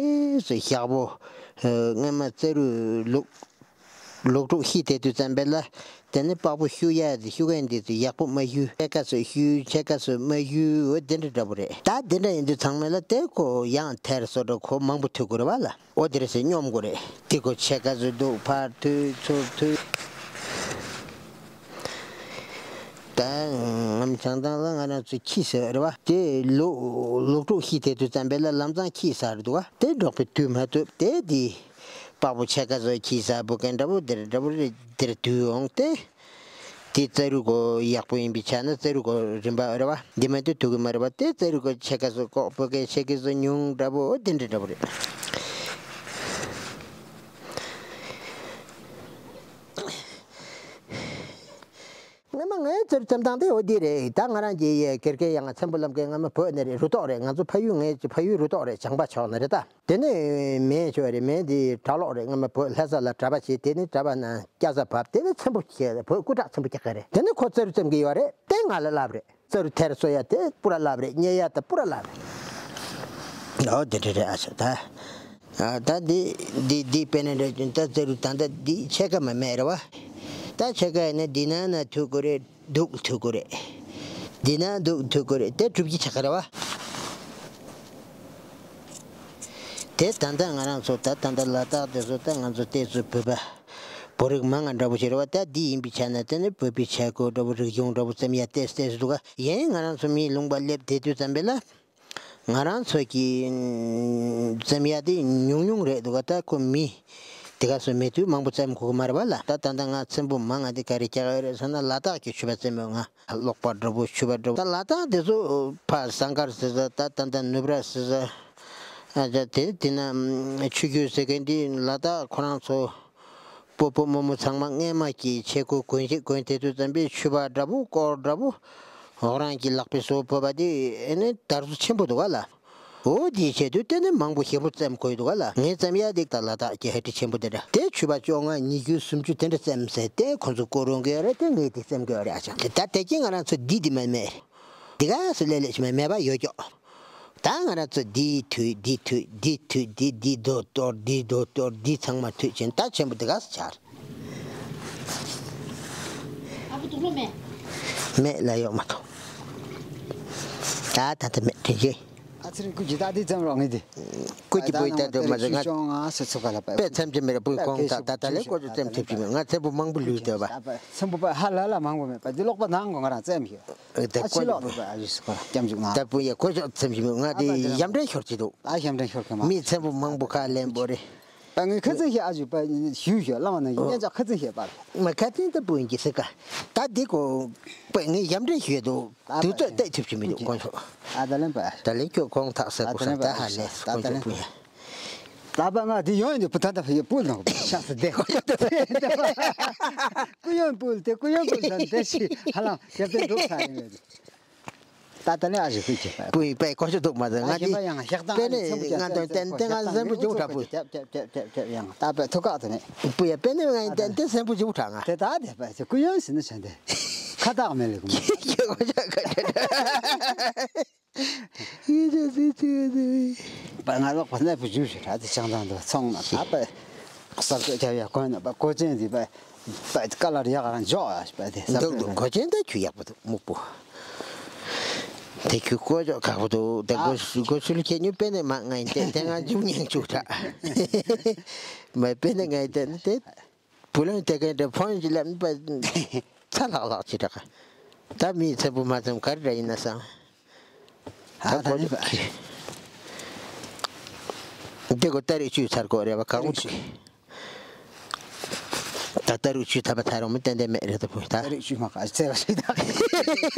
སུ་ཡག་པོ། སྔོན་མ་ཚ་རུ་ལུག་ལུག་ཕྲུག་ཤི་དེ་དུས་ཙམ་པས་ལ། དེ་ནི་པགས་པོ་བཤུ་ཡ་དེ་བཤུ་མཁན་དེ་ཚོ་ཡག་པོ་མ་བཤུ། ཕྱེད་ཀ་ཚོ་བཤུ་ཕྱེད་ཀ་ཚོ་མ་བཤུ། འོ་དེ་འདྲ་འདྲ་པོ་རེད། ད་དེ་འདྲ་ཡིན་དུས་ཚང་མས་ལ་དེ་ཁོ་ཡང་ཐེར་སོ་འདྲ་ཁོ་མང་པོ་ཐུག་དགོས་རེད་བ་ལ། འོ་དེ་རེད་ཟེར་སྙོམས་དགོས་རེད། དེ་ཁོ་ཕྱེད་ཀ་ཚོ་འདུག་ཕར་ཐུག་ཚུར་ཐུག་ད་ངམ་བྱང་ཐང་ལ་ང་རང་ཚོ་ཁྱི་ཟེར་བ་རེད་བ། དེ་ལུག་ལུག་ཕྲུག་ཤི་དེ་དུས་ཙམ་པས་ལ་ལམ་སང་ཁྱི་ཟ་རེད་འདུག་བ། དེ་འབྲོག་པའི་དུས་མ་ཐུབ་དེ་དེ་པགས་པོ་ཕྱེད་ཀ་ཚོ་ཁྱི་ཟ་བུ་གན་འདྲ་པོ་དེར་འདྲ་པོ་རེད་དེར་དུས་འོང་སྟེ། དེ་ཚ་རུ་གོ་ཡག་པོ་ཡིན་པའི་ཆ་ན་ཚ་རུ་གོ་རིམ་པ་རེད་བ། འདི་མ་དུ་ཐུག་གི་མ་རེད་བ། དེ་ཚ་རུ་གོ་ཕྱེད་ཀ་ཚོ་ལྐོག་བུ་གན་ཕྱེད་ཀ་ཚོ་ཉུང་འདྲ་པོ་དེ་འདྲ་འདྲ་པོ་རེད། སྔོན་མ་ངའི་ཚུར་འཚེམ་སྟངས་དེ་འོ་འདི་རེད། ད་ང་རང་གི་ཡ་དགེ་རྒན་ཡང་ཚེམ་བུ་བླམ་མཁན་སྔ་མ་བོད་ནས་རེད། རུ་ཐོག་རེད། ང་ཚོ་ཕ་ཡུལ་ངའི་ཕ་ཡུལ་རུ་ཐོག་རེད། བྱང་པ་ཕྱོགས་ནས་རེད་ད། དེ་ནས་མེ་ཆོས་རེད། མེ་འདི་གྲྭ་ལོག་རེད། སྔ་མ་བོད་ལྷ་ས་ལ་གྲྭ་པ་བྱས། དེ་ནས་གྲྭ་པ་ནས་སྐྱ་ས་བབས། དེ་ནས་ཚེམ་བུ་བྱས་བོད་སྐུ་དྲག་ཚེམ་བུ་རྒྱག་གི་རེད། དེ་ནས་ཁོ་ཚུར་འཚེམ་གི་ཡོད་རེད། དེ་ང་ལ་ལབ་རེད། ཚ་རུ་ཐེར་སོ་ཡ་དེ་སྤུ་ར་ལབ་རེད། མཉེ་ཡ་དེ་སྤུ་ར་ལབ་རེད། ཨོ་དེ་འདྲ་རེད་ཨ་ཤ་ད། ཨ་ད་འདི་འདི་འདི་དཔེར་ན་རེད་ཀྱང་ད་ཚ་རུ་ད་ལྟ་འདི་ཕྱེད་ཀ་མ་མེད་རེད་བ། ད་ཕྱེད་ཀ་ཡིན་ན་འདི་ནང་ན་ཐུག་གི་རེད། འདུག་ཐུག་གི་རེད། འདི་ནང་འདུག་ཐུག་གི་རེད། དེ་གྲུབ་ཀྱི་ཆགས་ཀྱི་རེད་བ། དེ་ད་ལྟ་ང་རང་ཚོ་ད་ད་ལྟ་ལ་དྭགས་དེ་ཚོ་ད་ང་ཚོ་ལྟས་ཚོ་བོད་པ་བོད་རིགས་མང་ང་འདྲ་པོ་ཞིག་རེད་བ། ད་འདི་ཡིན་པའི་ཆ་ན་དེ་ནི་བོད་པའི་ཆས་གོས་འདྲ་པོ་རིག་གཞུང་འདྲ་པོ་ཙམ་ཡ་ལྟས་ལྟས་སུ་འདུག་ག་ཡིན་ང་རང་ཚོ་མིའི་ལུང་པ་སླེབས་དེ་དུས་ཙམ་པས་ལ། ང་རང་ཚོ་གི་འཛེམ་ཡ་དེ་ཉུང་ཉུང་རེད་འདུག་ག་ད་ཁོ་མི་དེ་ག་སོ་མེད་དུས་མང་པོ་བཙེམ་དགོས་ཀྱི་མ་རེད་བ་ལ། ད་ད་ལྟ་ང་ཚེམ་བུ་མང་ང་དེ་ག་རེ་རྒྱག་ཡོད་རེད་ཟེར་ན་ལ་དྭགས་ཀྱི་ཕྱུ་པ་བཙེམ་ཡོད། ང་གློག་པ་འདྲ་པོ་ཕྱུ་པ་འདྲ་པོ་ད་ལ་དྭགས་དེ་ཚོ་ཕ་ཟངས་དཀར་ཟེར་ས་ད་ད་ལྟ་ནུབ་ར་ཟེར་ས་ ཨ་ཅག་དེ་དེ་ན་ཆུ་རྒྱུད་ཟེར་མཁན་འདི་ལ་དྭགས་ཁོ་རང་ཚོ་སྤོ་བོ་རྨོ་མོ་ཚང་མ་སྔས་མ་གི་ཆས་གོས་གོན་ཞིག་གོན་དེ་ཚོ་ཙམ་པའི་ཕྱུ་པ་འདྲ་པོ་སྐོར་འདྲ་པོ་འོག་རང་གི་ལག་པའི་སོ་བོ་པ་དེ་ཨེ་ནི་དར་སོ་ཆེན་པོ་འདུག་ག་ལ། འོ་དེའི་ཆེད་དུ་དེ་ནི་མང་པོ་ཞེ་པོ་བཙེམ་དགོས་འདུག་ག་ལ། ངས་བཙེམ་ཡ་དེ་ད་ལ་དྭགས་ཀྱི་ཧ་ཏི་ཆེན་པོ་དེ་འདྲ་དེ་ཕྱུ་པ་བཅོ་ལྔ་ཉི་ཤུ་སུམ་ཅུ་དེ་འདྲ་བཙེམ་ཟེར་དེ་ཁོ་ཚོ་སྐོར་རུང་གི་ཡོད་རེད། དེ་ངས་དེ་བཙེམ་གི་ཡོད་རེད། ཨ་ཅག་དེ་ད་དེ་གྱིས་ང་རང་ཚོ་འདི་འདི་མེད་མེད་རེད། འདི་ག་སུ་ལས་ལས་ཅི་མེད་མེད་པ་ཡོད་ཀྱོག་ད་ང་རང་ཚོ་འདི་མཐུད་འདི་མཐུད་འདི་མཐུད་འདི་འདི་རྡོ་གཏོར་འདི་རྡོ་གཏོར་འདི་ཚང་མ་མཐུད་ཕྱིན་ད་ཆེན་པོ་འདི་ག་སུ་ཆགས། ཨ་བུ་དུག་ལོག་མེད། མེད་ལ་ཡོག་མ་ཐོང་། ད་ད་ད་མེད་དྲིན་ཆེ། ཨ་ཚེ་རིང་སྐུ་གྱི་ད་འདི་ཙམ་རོགས་ངེས་ཏེ། སྐུ་གྱི་བུ་ད་དུ་མ་ཟེར་ང་། ཅུ་ཅོང་ང་སུ་ཚུགས་ག་ལ་པ། པས་མཚམས་ཅི་མེད་ར་བུའི་གོང་ད་ད་ད་ལས་ཀོ་ཅོ་ཙམ་ཐེབས་ཅི་མེད། ང་ཚེ་བུ་མང་པོ་ལུས་ཏེ་བ། ཚེ་བུ་པ་ཧ་ལ་ལ་མང་པོ་མེད་པ་འདི་ལོག་པ་ནང་གོ་ང་རང་ཙམ་ཡོད། ཨ་ཕྱི་ལོག་རུ་པ་ཨ་ཡུས་ཀོ་སྐྱབས་འཇུག་ན། ད་བུ་ཡ་ཀོ་ཅོ་ཙམ་ཅི་མེད། ང་དེ་ཡམ་འདྲེན་ཤོར་ཅི་འདུག་ཨ་ཡམ་འདྲེན་ཤོར་གི་མ། མི་ཚེ་བུ་མང་པོ་ཁ་ལེན་པོ་རེད། ད་ངས་ཁ་ཚིག་ཞིག་ཨ་ཅུ་པ་ཞུ་ཞུ་བླ་མ་ན་ཡིན་ཉན་ཅག་ཁ་ཚིག་ཞིག་པ། མ་ཁ་ཚིག་ད་བུ་ཡིན་གྱི་སི་ཀ་ད་འདི་གོ་པ་ངས་ཡམ་འདྲེན་ཞུས་འདུག་དུས་ཚོད་བལྟས་ཐུབ་ཀྱི་མི་འདུག་དཀོན་མཆོག་ཨ་ད་ལན་པ། ད་ལན་ཁྱོད་གོང་ཐག་ཟེར་གོ་ས་ད་ཧ་ལས་དཀོན་མཆོག་བུ་ཡ། ད་པ་ང་འདི་ཡོང་ཡིན་དུ་བུ་ད་ད་ཕ་ཡི་སྤུ་ནང་ཤག་སི་བསྡད། སྐུ་ཡོན་སྤུ་དེ་སྐུ་ཡོན་སྤུ་ད་བསྡད་ཤི་ཧ་ལམ་རྒྱབ་རྟེན་འགྲུབ་ཚར་ཡིན་མེད། ད་ད་ནི་ཨ་ཞིག་ཁུལ་གྱི་པའི་ཀོ་ཤོ་འདུག་མ་ཟད་ང་ཨ་ཞིག་དེ་པ་ཡང་ཞག་དང་པེ་ནེ་ང་དོན་ཏན་ཏན་ང་སེམས་པོ་ཅིག་དྲག་པོ། ཀྱབ་ཀྱབ་ཀྱབ་ཀྱབ་ཀྱབ་ཡང་ད་པའི་ཐུག་ཁག་དེ་ནི། པུ་ཡ་པེ་ནེ་ང་ཡིན་ཏན་ཏན་སེམས་པོ་ཅིག་དྲག་ང་། དེ་ད་དེ་པ་ཞིག་སྐུ་ཡོན་ཟིན་ན་བྱ་འདི་ཁ་བཏགས་མེད་ལེ་གུ་མ། པ་ང་ལོག་པ་གནས་པོ་བཞུགས་ཤིག་ར་དེ་ཆང་ཐང་དུ་ཚོང་ན་ད་པ་གསར་གཏོད་རྒྱབ་ཡ་གོན་ན་པ་གོ་ཅན་དེ་པ་པ་ཀ་ལར་ཡག་རང་འཇོག་ཡ་པ་དེ་གསར་འདུག་གཏོད་འདུག་གོ་ཅན་ད་ཁྱོད་ཡག་པོ་འདུག་སྨུག་པོ། དེ་ཁྱོད་ཀོ་ཅོག་ཁག་པོ་འདུག་དེ་ཨ་གོ་གོ་ཤུལ་ཁྱེད་ཉུ་པེ་ནེ་མ་ང་ཡིན་ཏེ་དེ་ང་འཇུག་ཉན་བཅུག་དྲ། མ་པེ་ནེ་ང་ཡིན་ཏེ་ནི་དེ་བུ་ལོན་དེ་གན་དེ་ཕོན་གྱི་ལམ་པ་ཚ་ལག་ལག་ཅི་དྲག་ད་མིའི་ཚེ་བུ་མ་ཚེམ་ག་རེ་ར་ཡིན་ན་བསམ། ད་ཨ་ད་གོ་ནི་ཅོག་པ་གི་འདི་གོ་ཏ་རིག་བཅུ་ཚར་གོ་རེ་བ་གང་མོ་ཅིག་ད་ལྟ་རུ་ཆུ་ཐབ་པ་ཐ་རོང་མི་ཏན་ཏན་མེད་རེད་ད་བུ་ད། ད་རིག་ཆུ་མ་ག་ཚེ་བ་ཞིག་ད།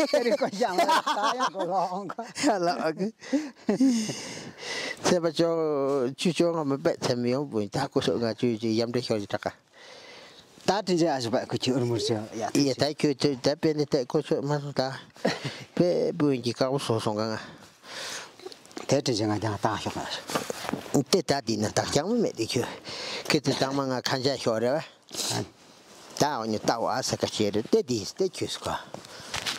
ད་རིག་གོ་ཡང་ལ་ད་ཡང་གོ་ལོང་གོ། ཡ་ལ་ཨ་གི། ཚེ་བ་ཅོ་ཆུ་ཅོ་ང་མི་པད་ཚེ་མི་ཡོང་བུ་ད་ཀོ་སོ་ང་ཆུ་ཆུ་ཡམ་འདྲེ་ཤོར་ཞིག་ད་ག་ད་དྲིན་ཆེན་ཨ་ཞུ་པ་ཁུ་ཆུ་ཨུར་མུར་ཅོ་ཡ་ད་ཡ་ད་ཁྱོད་ཚོ་ད་པེ་ནི་ད་ཀོ་སོ་མ་སོང་ད། པེ་བུ་ཡིན་གྱི་ཀ་བོ་སོང་སོང་ག་ང་། དེ་དྲིན་ཆེན་ང་ཀྱང་བཏང་ཤོག་ང་། དེ་ད་དེ་ན་ད་ཀྱང་མི་མེད་དེ་ཁྱོད། ཁྱེད་ཚོ་ཚང་མ་ང་ཁ་འཇག་ཤོག་རེད་བ། ད་འོ་ནི་ལྟ་བ་ས་ཀ་ཤེ་རེད་དེ་དེ་དེ་ཁྱོད་སུ་ག་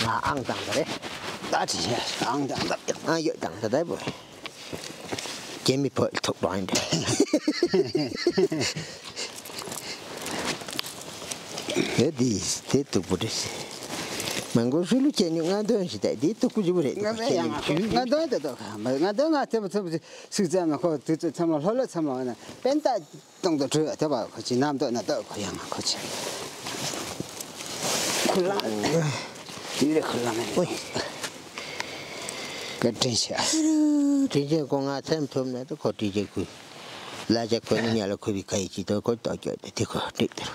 ང་ཨང་དང་ད་རེད། ད་དྲིན་ཆེན་ཨང་དང་ད་ཨང་ཡོད་དང་ད་ད་བོ། རྒྱ་མི་བོད་ཐུག་པ་ཡིན་ད། དེ་དེ་དེ་སྡུག་པོ་རེད། མང་གོ་སུ་ལུ་ཁྱེད་ཉུ་ང་དོན་ཞིག་ད་དེ་སྡུག་པོ་ཅིག་པོ་རེད། ང་ཚོ་ཡང་ང་དོན་དེ་དོ་ང་དོན་ང་ཚོ་ཚེམ་ཚེམ་ཚེམ་ལ་ལྷོ་ལྷོ་ཚེམ་ལ་ན་པན་ད་གཏོང་དུ་བྲོས་དེ་བ་ཁོ་ཅི་ནམ་དོ་ན་དོ་ཁོ་ཡང་ང་ཁོ་ཅི་ཁུ་ལ་དེ་རེད་ཁུ་ལ་མེད། ཨོ་ཡ། བཀའ་དྲིན་ཆེ། དྲིན་ཆེན་ཁོ་ང་ཚེམ་ཐུབ་ན་དོ་ཁོ་དྲིན་ཆེན་ཁུ་ལ་ཅག་ཁོ་ནི་ཉ་ལ་ཁུ་བི་ཁ་ཡི་ཅི་དོ་ཁོ་ཏོ་ཀྱོ་དེ་དེ་ཁོ་དྲིན་དེ་ར་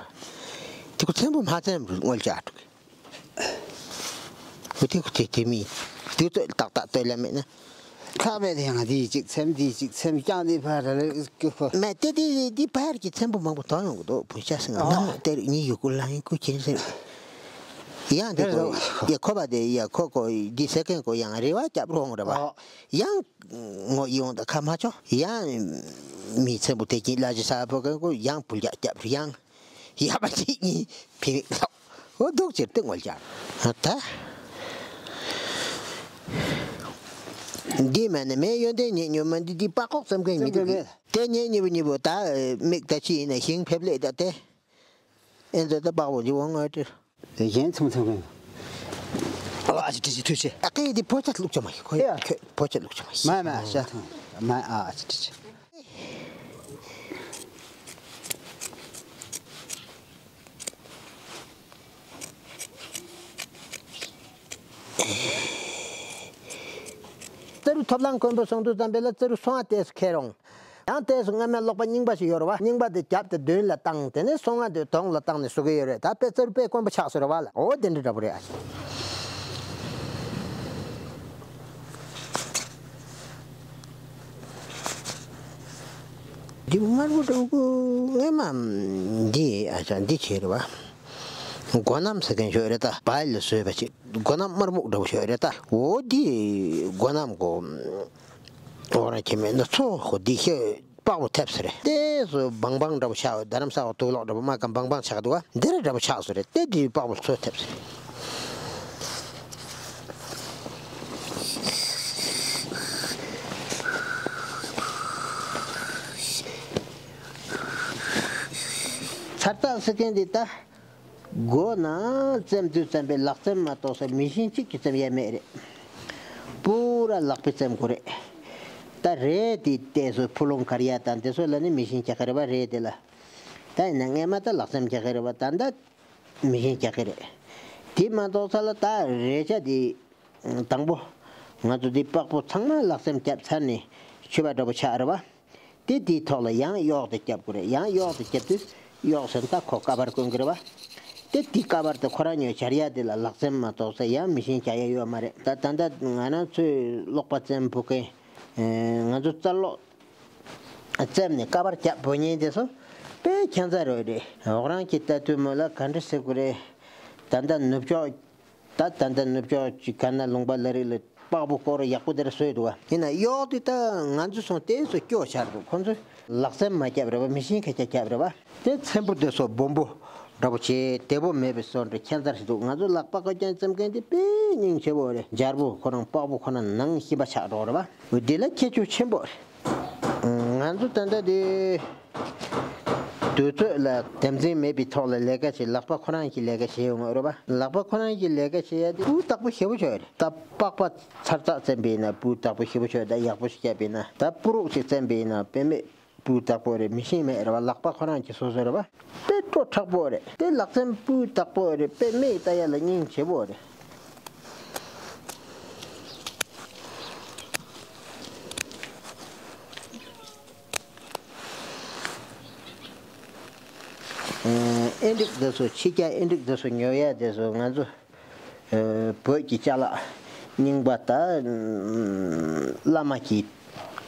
དེ་ཁོ་ཚེམ་པོ་མ་ཚེམ་རུ་སྔོལ་ཅག་ཨ་ཀྲུག་གི། ཁོ་དེ་ཁོ་དེ་དེ་མི་དུས་ཚོད་ཏག་ཏག་ལྟོས་ལ་མེད་ན། ཁ་བས་དེ་ཡང་དེའི་གཅིག་ཚེམ་དེའི་གཅིག་ཚེམ་རྐྱང་དེ་ཕར་ར་ལ་སྐྱོ་ཁོ། མེད་དེ་དེ་དེ་ཕར་གྱི་ཚེམ་པོ་མང་པོ་དོན་ཡོང་གི་འདུག་བུ་ཤ་སེང་ང་ནང་དེར་ཉི་ཡུ་གུ་ལ་ཡིན་ཀུ་ཁྱེར་ཟེར། ཡང་དེ་ཁོ་ཡ་ཁོ་པ་དེ་ཡ་ཁོ་ཁོ་འདི་ཟེར་མཁན་ཁོ་ཡང་རེ་བ་རྒྱབ་རོགས་རེད་བ། ཡང་ངོ་ཡོང་ད་ཁ་མ་ཆོག་ཡང་མི་ཚེམ་པོ་དེ་གྱིན་ལ་ཅི་ས་ཕོ་མཁན་ཁོ་ཡང་བུལ་རྒྱག་རྒྱབ་ཡང་། ཡ་མ་གཅིག་གཉིས་ཕི་ལོག་འོ་འདུག་ཅེར་ཏེ་ངོལ་ཀྱང་ད། འདི་མ་ནི་མེ་ཡོན་ཏན་ཉེ་ཉོ་མ་འདི་འདི་པགས་ཀོག་ཙམ་གན་མི་འདུག་གི། དེ་ཉེ་ཉེ་བུ་ཉེ་བུ་ད་མིག་ད་ཅི་ཡིན་ན་ཞིང་ཕེབས་ལེ་ད་དེ། ཨེ་འཛོ་ད་པགས་པོ་འདི་འོང་ངོ་ཏི། དེ་གཞན་ཚུམ་ཚུམ་གན། ཨ་ཅི་ཏི་ཅི་ཐུ་ཅི། ཨ་ཀི་འདི་ཕོ་ཆ་ལུག་ཅོ་མ་ཡི་ཁོ་ཡ་ཁོ་ཕོ་ཆ་ལུག་ཅོ་མ་ཡི། མ་མ་ཤ་ཐང་མ་ཨ་ཅི་ཏི་ཅི། རྩ་རུ་ཐོབ་ལང་མགོན་པོ་གསུང་དུས་ཙམ་པས་ལ་རྩ་རུ་སོང་ཨ་ཏེས་ཁེ་རོང་། ཡང་ཏེས་སྔ་མའི་ཀློག་པ་རྙིང་པ་ཞིག་ཡོད་རེད་བ། རྙིང་པ་དེ་རྒྱབ་དེ་མདུན་ལ་བཏང་དེ་ནས་སོང་ཨ་དེ་གདོང་ལ་བཏང་ནས་བཟོ་གི་ཡོད་རེད། ད་དཔེ་རྩ་རུ་དཔེ་དཀོན་པོ་ཆགས་སོང་རེད་བ་ལ། འོ་དེ་འདྲ་འདྲ་པོ་རེད་ཨ། འདི་དམར་པོ་འདྲ་པོ་སྔས་མ་འདི་ཨ་ཅག་འདི་བྱས་རེད་བ། སྒོ་གནམ་ཟེར་མཁན་ཞིག་ཡོད་རེད་ད། བལ་ལ་བཟོས་པ་ཅིག་སྒོ་གནམ་དམར་སྨུག་འདྲ་པོ་ཞིག་ཡོད་རེད་ད། འོ་འདི་སྒོ་གནམ་གོ། འོ་རང་ཁྱེད་མེད་ན་ཚོ་ཧོ་འདི་ཤེས། པགས་པོ་ཐེབས་ས་རེད། དེ་སུ་བང་བང་འདྲ་པོ་ཆགས། རྡ་རམ་ས་བ་དུག་ལོག་འདྲ་པོ་མ་ག་བང་བང་ཆགས་འདུག་ག་འདི་རེད་འདྲ་པོ་ཆགས་སུ་རེད། དེ་འདྲའི་པགས་པོ་ཚོ་ཐེབས་ས་རེད། ཚར་ཚག་ཟེར་མཁན་འདི་ད། སྒོ་ན་བཙེམ་དུས་བཙེམ་པའི་ལག་བཙེམ་མ་གཏོགས་ས་མི་ཤིན་གཅིག་གིས་བཙེམ་ཡས་མེད་རེད། པུ་ར་ལག་པས་བཙེམ་དགོས་རེད། ད་རས་དེ་བལྟས་སོ་ཕུ་ལུང་གར་ཡ་དང་དེ་ཚོ་ལ་ནི་མི་ཤིན་རྒྱག་གི་རེད་པ། རས་དེ་ལ། ད་ཡིན་ན་སྔས་མ་ད་ལག་བཙེམ་རྒྱག་གི་རེད་པ། ད་ད་མི་ཤིན་རྒྱག་གི་རེད། དེ་མ་གཏོགས་ས་ལ་ད་རས་ཆ་དེ། དང་པོ། ང་ཚོ་འདི་པགས་པོ་ཚང་མ་ལག་བཙེམ་བརྒྱབ་ཚར་ནས་ཆུ་བ་འདྲ་པོ་ཆགས་རེད་པ། དེ་དེའི་ཐོག་ལ་ཡང་གཡོག་དེ་བརྒྱབ་དགོས་རེད། ཡང་གཡོག་དེ་བརྒྱབ་དུས་གཡོག་ཟེར་ན་ད་ཁོ་ཀ་བར་གོན་གི་རེད་པ། དེ་དེ་ཀ་བར་དེ་ཁོ་རང་ཉོས་སྦྱར་ཡ་དེ་ལ་ལག་བཙེམ་མ་གཏོགས་ས་ཡང་མི་ཤིན་རྒྱག་ཡ་ཡོད་མ་རེད། ད་ད་ལྟ་ང་རང་ཚོའི་ཀློག་པ་བཙེམ་ཕོད་མཁན། ང་ཚོ་རྩ་ཀློག་བཙེམ་ནས་ཀ་བར་བརྒྱབ་ཕོད་མཁན་དེ་ཚོ་དཔེ་ཁྱད་མཚར་རེད། འོ་རང་གི་ལྟ་དུས་མོ་ལ་ག་འདྲ་ཟེར་དགོས་རེད། ད་ལྟ་ནུབ་ཕྱོགས། ད་ད་ལྟ་ནུབ་ཕྱོགས་ཀྱི་ག་ན་ལུང་པ་ལ་རིགས་ལ་པགས་པོ་སྐོར་ཡག་པོ་དེར་བཟོས་འདུག་ག་ཡིན་ན་གཡོག་དེ་ད་ང་ཚོ་སོང་དེ་ཚོ་སྐྱོ་ཆགས་འདུག་ཁོ་ཚོས་ལག་བཙེམ་མ་བརྒྱབ་རེད་པ། མི་ཤིན་ཁ་ཁ་བརྒྱབ་རེད་པ། དེ་ཚེམ་བུ་དེ་ཚོ་སྦོམ་པོ་འདྲ་པོ་བྱས་བདེ་པོ་མེད་པའི་བཟོ་འདྲ་ཁྱད་མཚར་ཞིག་འདུག་ང་ཚོ་ལག་པ་ཁ་རྐྱང་བཙེམ་མཁན་དེ་དཔེ་སྙིང་རྗེ་པོ་རེད། རྒྱལ་པོ་ཁོ་རང་པགས་པོ་ཁོ་ན་ནང་ཤི་བ་ཆགས་འགྲོ་རེད་པ། འོ་དེ་ལ་ཁྱད་ཆོས་ཆེན་པོ་རེད། ང་ཚོ་ད་ལྟ་དེ། དུས་ཚོད་ལ་དམ་འཛིན་མེད་པའི་ཐོག་ལ་ལས་ཀ་བྱེད། ལག་པ་ཁོ་རང་གིས་ལས་ཀ་བྱེད་ཡོང་ངོ་རེད་པ། ལག་པ་ཁོ་རང་གིས་ལས་ཀ་བྱེད་ཡ་དེ་སྤུས་དག་པོ་ཞེ་པོ་ཅིག་ཡོད་རེད། ད་པགས་པ་ཚར་ཚག་བཙེམ་པ་ཡིན་ན་སྤུས་དག་པོ་ཞེ་པོ་ཅིག་ཡོད། ད་ཡག་པོ་ཞིག་བརྒྱབ་པ་ཡིན་ན། ད་པུ་རུག་ཅིག་བཙེམ་པ་ཡིན་ན་དཔེ་མེད་སྤུས་དག་པོ་རེད། མི་ཤིན་མེད་རེད་པ། ལག་པ་ཁོ་རང་གིས་བཟོས་བཟོས་རེད་པ། དཔེ་སྤྲོ་མཁྲེགས་པོ་རེད། དཔེ་ལག་བཙེམ་སྤུས་དག་པོ་རེད། དཔེ་མིག་ལྟ་ཡ་ལ་སྙིང་རྗེ་པོ་རེད། ཨེ་འབྲུག་འདི་ཚོ་ཕྱི་རྒྱལ་ཨེ་འབྲུག་འདི་ཚོ་ཉོ་ཡ་དེ་ཚོ་ང་ཚོ་བོད་ཀྱི་ཅ་ལག་རྙིང་པ་དང་བླ་མ་གི་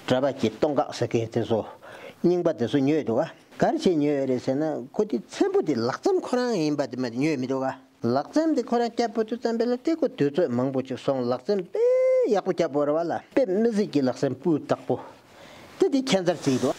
གྲྭ་པ་གི་སྟོད་འགག་ཟེར་མཁན་དེ་ཚོ་རྙིང་པ་དེ་ཚོ་ཉོས་འདུག་ག་ག་རེ་བྱས་ཉོས་ཡོད་རེད་ཟེར་ན། ཁོ་དེ་ཚེམ་བུ་དེ་ལག་བཙེམ་ཁོ་རང་ཡིན་པ་དེ་མ་དེ་ཉོས་མི་འདུག་ག་ལག་བཙེམ་དེ་ཁོ་རང་བརྒྱབ་པོ་དུས་ཙམ་པ་ལ་དེ་ཁོ་དུས་ཚོད་མང་པོ་ཅིག་སོང་། ལག་བཙེམ་དཔེ་ཡག་པོ་བརྒྱབ་པོ་རེད་པ་ལ། དཔེ་མི་སྲིད་ཀྱི་ལག་བཙེམ་སྤུས་དག་པོ། དེ་དེ་ཁྱད་མཚར་བརྩིས་འདུག་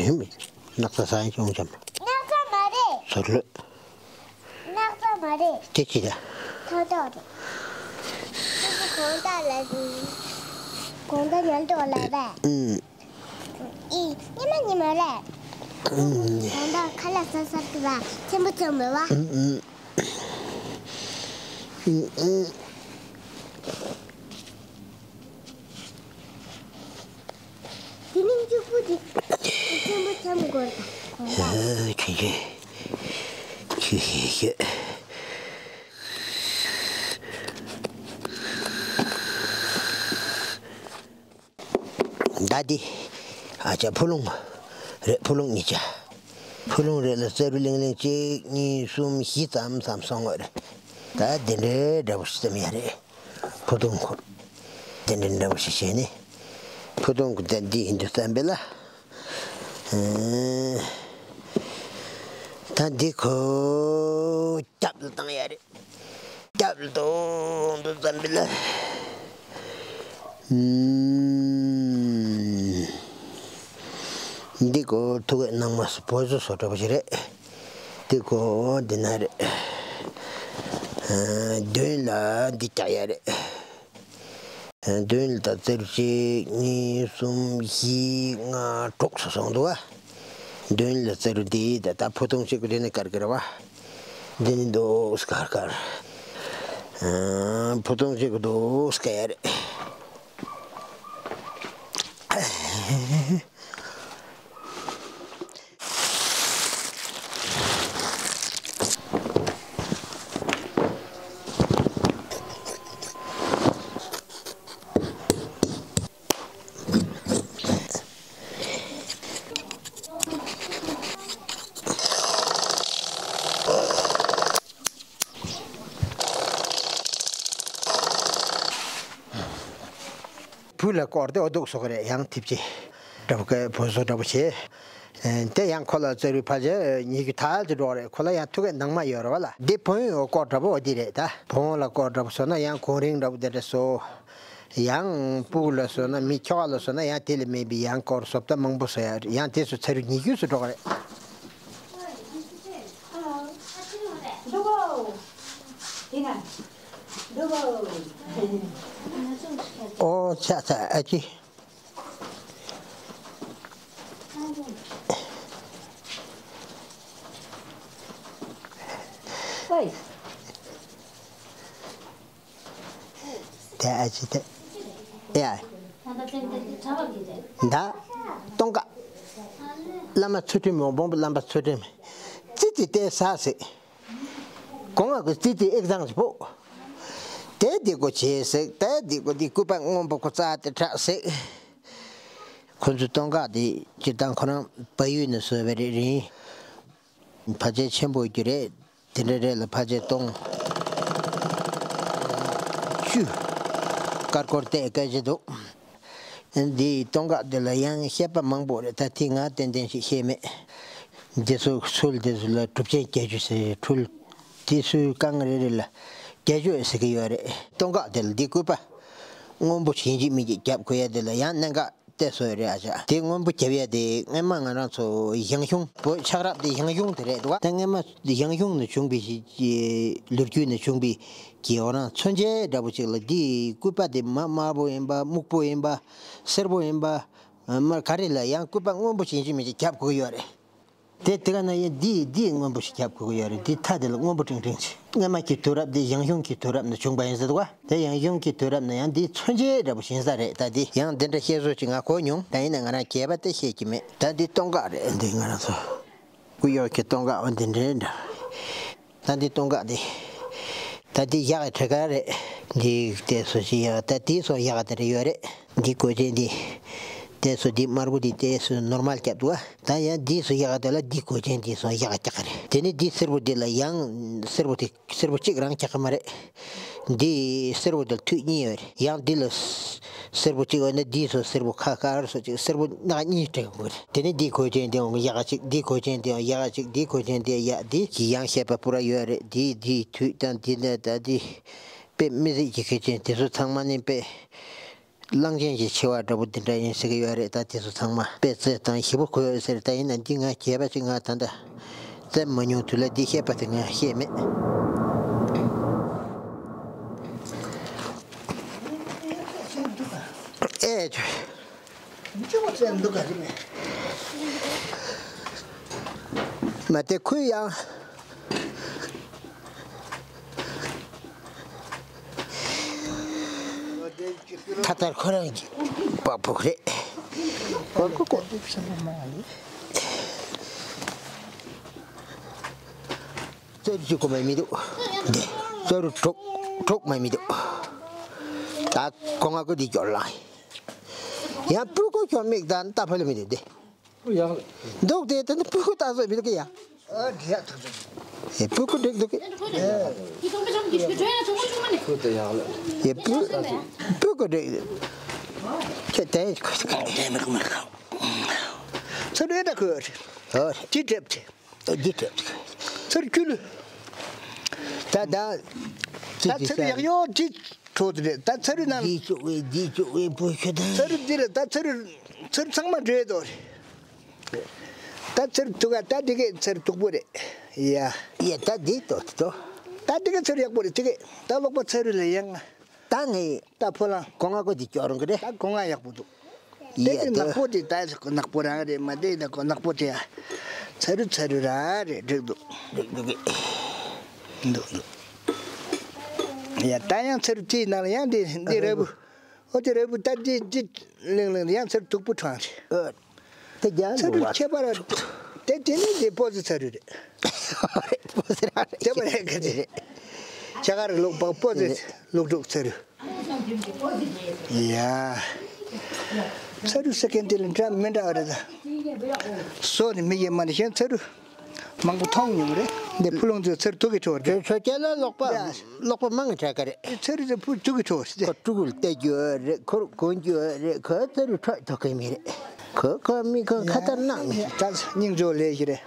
ཡིན་མིན། སྣག་ཚ་ས་ཡིན་ཅུང་ཙམ། སྣག་ཚ་མ་རེད། ཟོར་ལོས། སྣག་ཚ་མ་རེད། དེ་ཅི་ད། ཐོག་ཐོག་རེད། ཁྱེད་ཀྱི་གོང་ད་ལ་ཟིན། གོང་ད་ཉལ་དུ་ལ་རེད། ཨུམ། ཨི། ཉི་མ་ཉི་མ་རེད། ཨུམ། གོང་ད་ཁ་ལག་ཟ་ཟ་གི་ར་ཆེན་པོ་ཆེན་པོ་རེད་པ། ཨུམ་ཨུམ། ཨུམ་ཨུམ། དེ་ནི་གཅིག་པུ་དེ་ཆེན་པོ་ཆེན་པོ་དགོས་ད། ཨ། ཆུ་ཆུ་ཆུ་ཆུ་ཆུ། ད་འདི་ཨ་ཅག་ཕུ་ལུང་རེད། ཕུ་ལུང་གཉིས་ཆ། ཕུ་ལུང་རེ་ལ་རྩ་རུ་ལིང་ལིང་གཅིག་གཉིས་གསུམ་བཞི་ཙམ་ཙམ་སོང་བ་རེད། ད་འདི་འདྲའི་འདྲ་པོ་ཞིག་བཙེམ་ཡ་རེད། ཕུ་ཐུང་ཁོ། དེ་འདྲ་འདྲ་པོ་ཞིག་བྱས་ནས། ཕུ་ཐུང་གི་དེ་འདི་ཡིན་དུས་ཙམ་པ་ལ། ཨེ། ད་འདི་ཁོ་རྒྱབ་ལ་བཏང་ཡ་རེད། རྒྱབ་ལ་བཏང་དུས་ཙམ་པ་ལ། ཨུམ། འདི་ཁོ་ཐུག་གི་ནང་མ་སུ་བོད་བཟོ་བཟོ་འདྲ་པོ་ཞིག་རེད། འདི་ཁོ་འདི་ན་རེད། ཨ། མདུན་ལ་འདི་རྒྱག་ཡ་རེད། མདུན་ལ་ད་རྩེ་རུ་གཅིག་གཉིས་གསུམ་བཞི་ལྔ་དྲུག་སོ་སོང་འདུག་བ། མདུན་ལ་རྩེ་རུ་འདི་ད་ད་ཕུ་ཐུང་གཅིག་པུ་འདི་ནི་དཀར་དཀར་བ། འདི་ནི་འདུག་དཀར་དཀར། ཨ། ཕུ་ཐུང་ཅིག་འདུག་སྐད་རེད། བུ་ལ་སྐོར་ཏེ་འོ་འདུག་སོགས་རེད། ཡང་ཐིབས་ཅི་འདྲ་པོ་སྐད་བོད་བཟོ་འདྲ་པོ་བྱས། ཨེ། དེ་ཡང་ཁོ་ལ་རྩེ་རུའི་ཕ་ཇེ་ཉི་ཤུ་ཐལ་ཅིག་འགྲོ་རེད། ཁོ་ལ་ཡང་ཐུག་གི་ནང་མ་ཡོད་རེད་བ་ལ། འདི་བོན་ཡོད་སྐོར་འདྲ་པོ་འོ་འདི་རེད་ད། བོན་ལ་སྐོར་འདྲ་པོ་བཟོ་ན་ཡང་གོང་རིང་འདྲ་པོ་དེ་འདྲ་བཟོ། ཡང་སྤུ་གུ་ལ་བཟོས་ན། མི་ཁྱོ་ག་ལ་བཟོས་ན་ཡང་དེ་ལས་མེད་པའི་ཡང་སྐོར་བཟོ་ལྟ་མང་པོ་བཟོ་ཡ། ཡང་དེ་ཚོ་ཚ་རུ་ཉི་ཤུ་ཙམ་འགྲོ་གི་རེད། ཨོ་ཙི་ཙི་ཨ་ཅེ། ཨོའི། དེ་ཨ་ཅེ་དེ། ཡ། ད། སྟོང་ཀ་བླ་མ་ཚུལ་ཁྲིམས་མོ་སྦོམ་པོ་བླ་མ་ཚུལ་ཁྲིམས། ཙི་ཙི་དེ་ཟ་ཟེ། གོང་ང་གི་ཙི་ཙི་ཨེག་ཛམ་ཞིག་པོ། དེ་དེ་གོ་བྱེད་ཟེ། དེ་དེ་གོ་དེ་སྐུད་པ་སྔོན་པོ་གོ་རྩ་དེ་དྲག་ཟེ། ཁོ་ཚོ་སྟོང་ཀ་དེ་སྤྱིར་བཏང་ཁོ་རང་བལ་ཡུལ་ནས་བཟོས་པ་རེད་རིང་། ཕལ་ཆེར་ཆེན་པོ་རྒྱུ་རེད། དེ་འདྲ་རེད་ལ་ཕལ་ཆེར་སྟོང་བཅུ་ཀར་ཀོར་བལྟས་སྐད་ཆ་འདུག་འདི་སྟོང་ཀ་འདི་ལ་ཡང་བཤད་པ་མང་པོ་རེད། ད་དེ་ང་ཏན་ཏན་ཞིག་བཤད་མེད། འདི་ཚོ་ཚུལ་འདི་ཚོ་ལ་གྲུབ་ཆེན་བརྒྱད་ཅུ་ཟེར། འཁྲུལ་དེ་ཚོའི་རྐང་རེ་རེ་ལ་བརྒྱད་ཅུ་ཟེར་གི་ཡོད་རེད། སྟོང་ཀ་འདི་ལ་འདི་སྐུད་པ་སྔོན་པོ་ཞིག་ཡིན་གཅིག་མིན་གཅིག་རྒྱབ་དགོས་ཡ་འདི་ལ་ཡང་གནད་འགག་བལྟས་སོ་རེད་ཨ་ཅག་དེ་སྔོན་པོ་རྒྱབ་ཡ་དེ་སྔན་མ་ང་རང་ཚོ་ཡང་གཞུང་བོད་ཆགས་རབས་དེ་ཡང་གཞུང་དེ་རེད་འདུག་བ། ད་སྔན་མ་ཡང་གཞུང་ནས་བྱུང་བའི་ཞིག་ལོ་རྒྱུས་ནས་བྱུང་བའི་གི་འོ་རང་མཚོན་བྱེད་འདྲ་པོ་ཅིག་ལ་འདི་སྐུད་པ་དེ་མ་དམར་པོ་ཡིན་པ་སྨུག་པོ་ཡིན་པ་སེར་པོ་ཡིན་པ་མ་ག་རེ་ལ་ཡང་སྐུད་པ་སྔོན་པོ་ཞིག་ཡིན་གཅིག་མིན་གཅིག་རྒྱབ་དགོས་ཀྱི་ཡོད་རེད། དེ་དེ་ག་ན་ཡང་འདི་འདི་སྔོན་པོ་ཞིག་རྒྱབ་དགོས་ཀྱི་ཡོད་རེད། འདི་མཐའ་དེ་ལ་སྔོན་པོ་ཀྲིང་ཀྲིང་ཞིག་སྔ་མ་གི་དུས་རབས་འདི་ཡང་གཞུང་གི་དུས་རབས་ནས་བྱུང་པ་ཡིན་ཟེར་འདུག་བ། དེ་ཡང་གཞུང་གི་དུས་རབས་ནས་ཡང་འདི་མཚོན་བྱེད་འདྲ་པོ་ཞིག་ཡིན་ས་རེད། ད་འདི་ཡང་འདི་འདྲ་བཤད་བཟོ་ཅིག་ང་གོ་མྱོང་། ད་ཡིན་ན་ང་རང་རྒྱས་པ་དེ་བཤད་ཀྱི་མེད། ད་འདི་སྟོང་ཀ་རེད། འདི་ང་རང་ཚོ་སྐུ་གཡོག་གི་སྟོང་ཀ་འོ་འདི་འདྲའི་འདྲ། ད་འདི་སྟོང་ཀ་འདི། ད་འདི་ཡག་གི་ཁྲི་ཀ་རེད། འདི་དེ་སོ་ཞིག་ཡག་ད་དེའི་སོ་ཡག་དེ་འདྲ་ཡོད་རེད། འདི་གོས་ཆེན་འདི། དེ་སོ་འདི་དམར་པོ་འདི་དེ་སོ་ནོར་མལ་རྒྱབ་འདུག་བ། ད་ཡང་འདི་སོ་ཡག་དེ་ལ་འདི་གོས་ཆེན་འདི་སོ་ཡག་རྒྱག་གི་རེད། དེ་ནི་འདི་སེར་པོ་འདི་ལ་ཡང་སེར་པོ་དེ་སེར་པོ་གཅིག་རང་རྒྱག་གི་མ་རེད། འདི་སེར་པོ་དེ་ལ་ཐུད་གཉིས་ཡོད་རེད། ཡང་འདི་ལ་སེར་པོ་གཅིག་ཡོད་ན་འདི་སོ་སེར་པོ་ཁ་དཀར་སོ་གཅིག་སེར་པོ་སྣ་གཉིས་སྤྲད་དགོས་རེད། དེ་ནི་འདི་གོས་ཆེན་འདི་ཡང་ཡག་གཅིག་འདི་གོས་ཆེན་འདི་ཡང་ཡག་གཅིག་འདི་གོས་ཆེན་འདི་ཡག་འདི་གི་ཡང་བཤད་པ་པུ་ར་ཡོད་རེད། འདི་འདི་ཐུད་དང་འདི་ནས་ད་འདི་དཔེ་མི་སྲིད་ཀྱི་གོས་ཆེན་དེ་ཚོ་ཚང་མ་ནི་དཔེ། གླང་ཆེན་གྱི་མཆེ་བ་འདྲ་པོ་འདི་འདྲ་ཡིན་ཟེར་གྱི་ཡོད་རེད། ད་དེ་ཚོ་ཚང་མ་དཔེ་རྩེ་དང་ཞིབ་པོ་གོ་ཡོད་ཟེར། ད་ཡིན་ན་འདི་ང་རྒྱས་པ་ཅིག་ང་ད་ལྟ་རྩེ་མ་མྱོང་དུས་ལ་འདི་བཤད་པ་དེ་ང་ཤེས་མེད། ཨེ་ཅོ། མ་དེ་ཁོས་ཡང་། ད་ལྟར་ཁོ་རང་གི་པགས་པོ་རེད། ཀོ་ཀོ་ཀོ། ཙོ་རུ་གཅིག་གོ་མ་མི་འདུག་འདི་ཙོ་རུ་དྲུག་དྲུག་མ་མི་འདུག་ད་གོང་ང་ཀོ་འདི་སྐྱོར་ལ། ཡང་སྤུ་གུ་ཁྱོད་མིག་དང་ལྟ་ཕ་ལ་མི་འདུག་འདི། འདུག་སྟེ་ད་ནི་སྤུ་གུ་ལྟ་བཟོ་མི་འདུག་གི་ཡ། ཨེ་སྤུ་གུ་འགྲིག་འདུག་གི། ཨེ་སྤུ་སྤུ་གུ་འགྲིག་ཁྱེད་དེ་ཚོ་རེད་ད་ཁོས། འདི་འདྲ། ཚུར་ཀྱུ་ལུ། ད་ད། ད་ཚུར་ཡག་ཡོ་འདི་ཁྲོ་དེ་རེད། ད་ཚུར་ན། འདི་ཅུ་བའི་འདི་ཅུ་བའི་བུ་ཁྱོད་ད། ཚུར་འདི་རེད། ད་ཚུར་ཚུར་ཚང་མ་འདྲེས་དོ་རེད། ད་ཚུར་ཐུག་ག་ད་འདི་གས་ཚུར་སྡུག་པོ་རེད། ཡ། ཡ་ད་འདི་ཏོ་ཏོ། ད་འདི་གས་ཚུར་ཡག་པོ་རེད། འདི་གས་ད་ལོག་པ་ཚུར་ལ་ཡང་། ད་ངས། ད་ཕོ་ལང་། གོང་ང་ཀོ་འདི་སྐྱོར་རུང་གི་རེད། ད་གོང་ང་ཡག་པོ་འདུག་ཡ་དེ་དེ་ད། ནག་པོ་དེ་ད་ནག་པོ་རང་རེད། མ་དེ་ད་ཁོ་ནག་པོ་དེ་ཡ། ཚ་རུ་ཚ་རུ་ར་རེད། འགྲིག་འདུག་འགྲིག་འདུག་གི། འདུག་འདུག་ཡ་ད་ཡང་ཚ་རུ་དེའི་ནང་ལ་ཡང་འདི་འདི་ར་བུ། ཨོ་དེ་ར་བུ་ད་འདི་འདི་ལིང་ལིང་ཡང་ཚ་རུ་དུག་པོ་གྲང་རེད། ཨ། དེ་རྒྱ་ཚ་རུ་ལུག་པ། ཁྱད་པར་དེ་དེ་ནི་འདི་སྤོ་ཚེ་ཚ་རུ་རེད། སྤོ་ཚེ་ར་རེད། དེ་པ་རེད་ག་དེ་རེད། ཁྱ་ག་རུ་ལུག་པ་སྤོ་ཚེ་ལུག་དྲུག་ཚ་རུ། ཡ། ཚ་རུ་ཟེར་མཁན་དེ་ལ་འདྲ་མི་འདྲ་བ་རེད་ད། སོ་ནི་མི་ཡེ་མ་ནི་གཞན་ཚ་རུ། མང་པོ་མཐོང་མྱོང་རེད། འདི་ཕུ་ལུང་ཚོའི་ཚུར་ཐུག་གི་ཁྲོད་རེད། ཁྱོད་ཁྱོད་ལ་ལོག་པ། ཡ། ལོག་པ་མང་གི་གྲས་ཀ་རེད། ཚུར་ཚུར་ཕུ་ཐུག་གི་ཁྲོད་རེད། ཁོ་ཕྲུ་གུ་ལ་བལྟས་རྒྱུ་རེད། ཁོ་རུ་གོན་རྒྱུ་རེད། ཁོ་ཚུར་ཁྲོད་ཐུག་གི་མི་རེད། ཁོ་ཁོ་མི་ཁོ་ཁ་ཏར་ནག་མི་རེད། ད་སྙིང་རྗེ་ལས་ཞིག་རེད།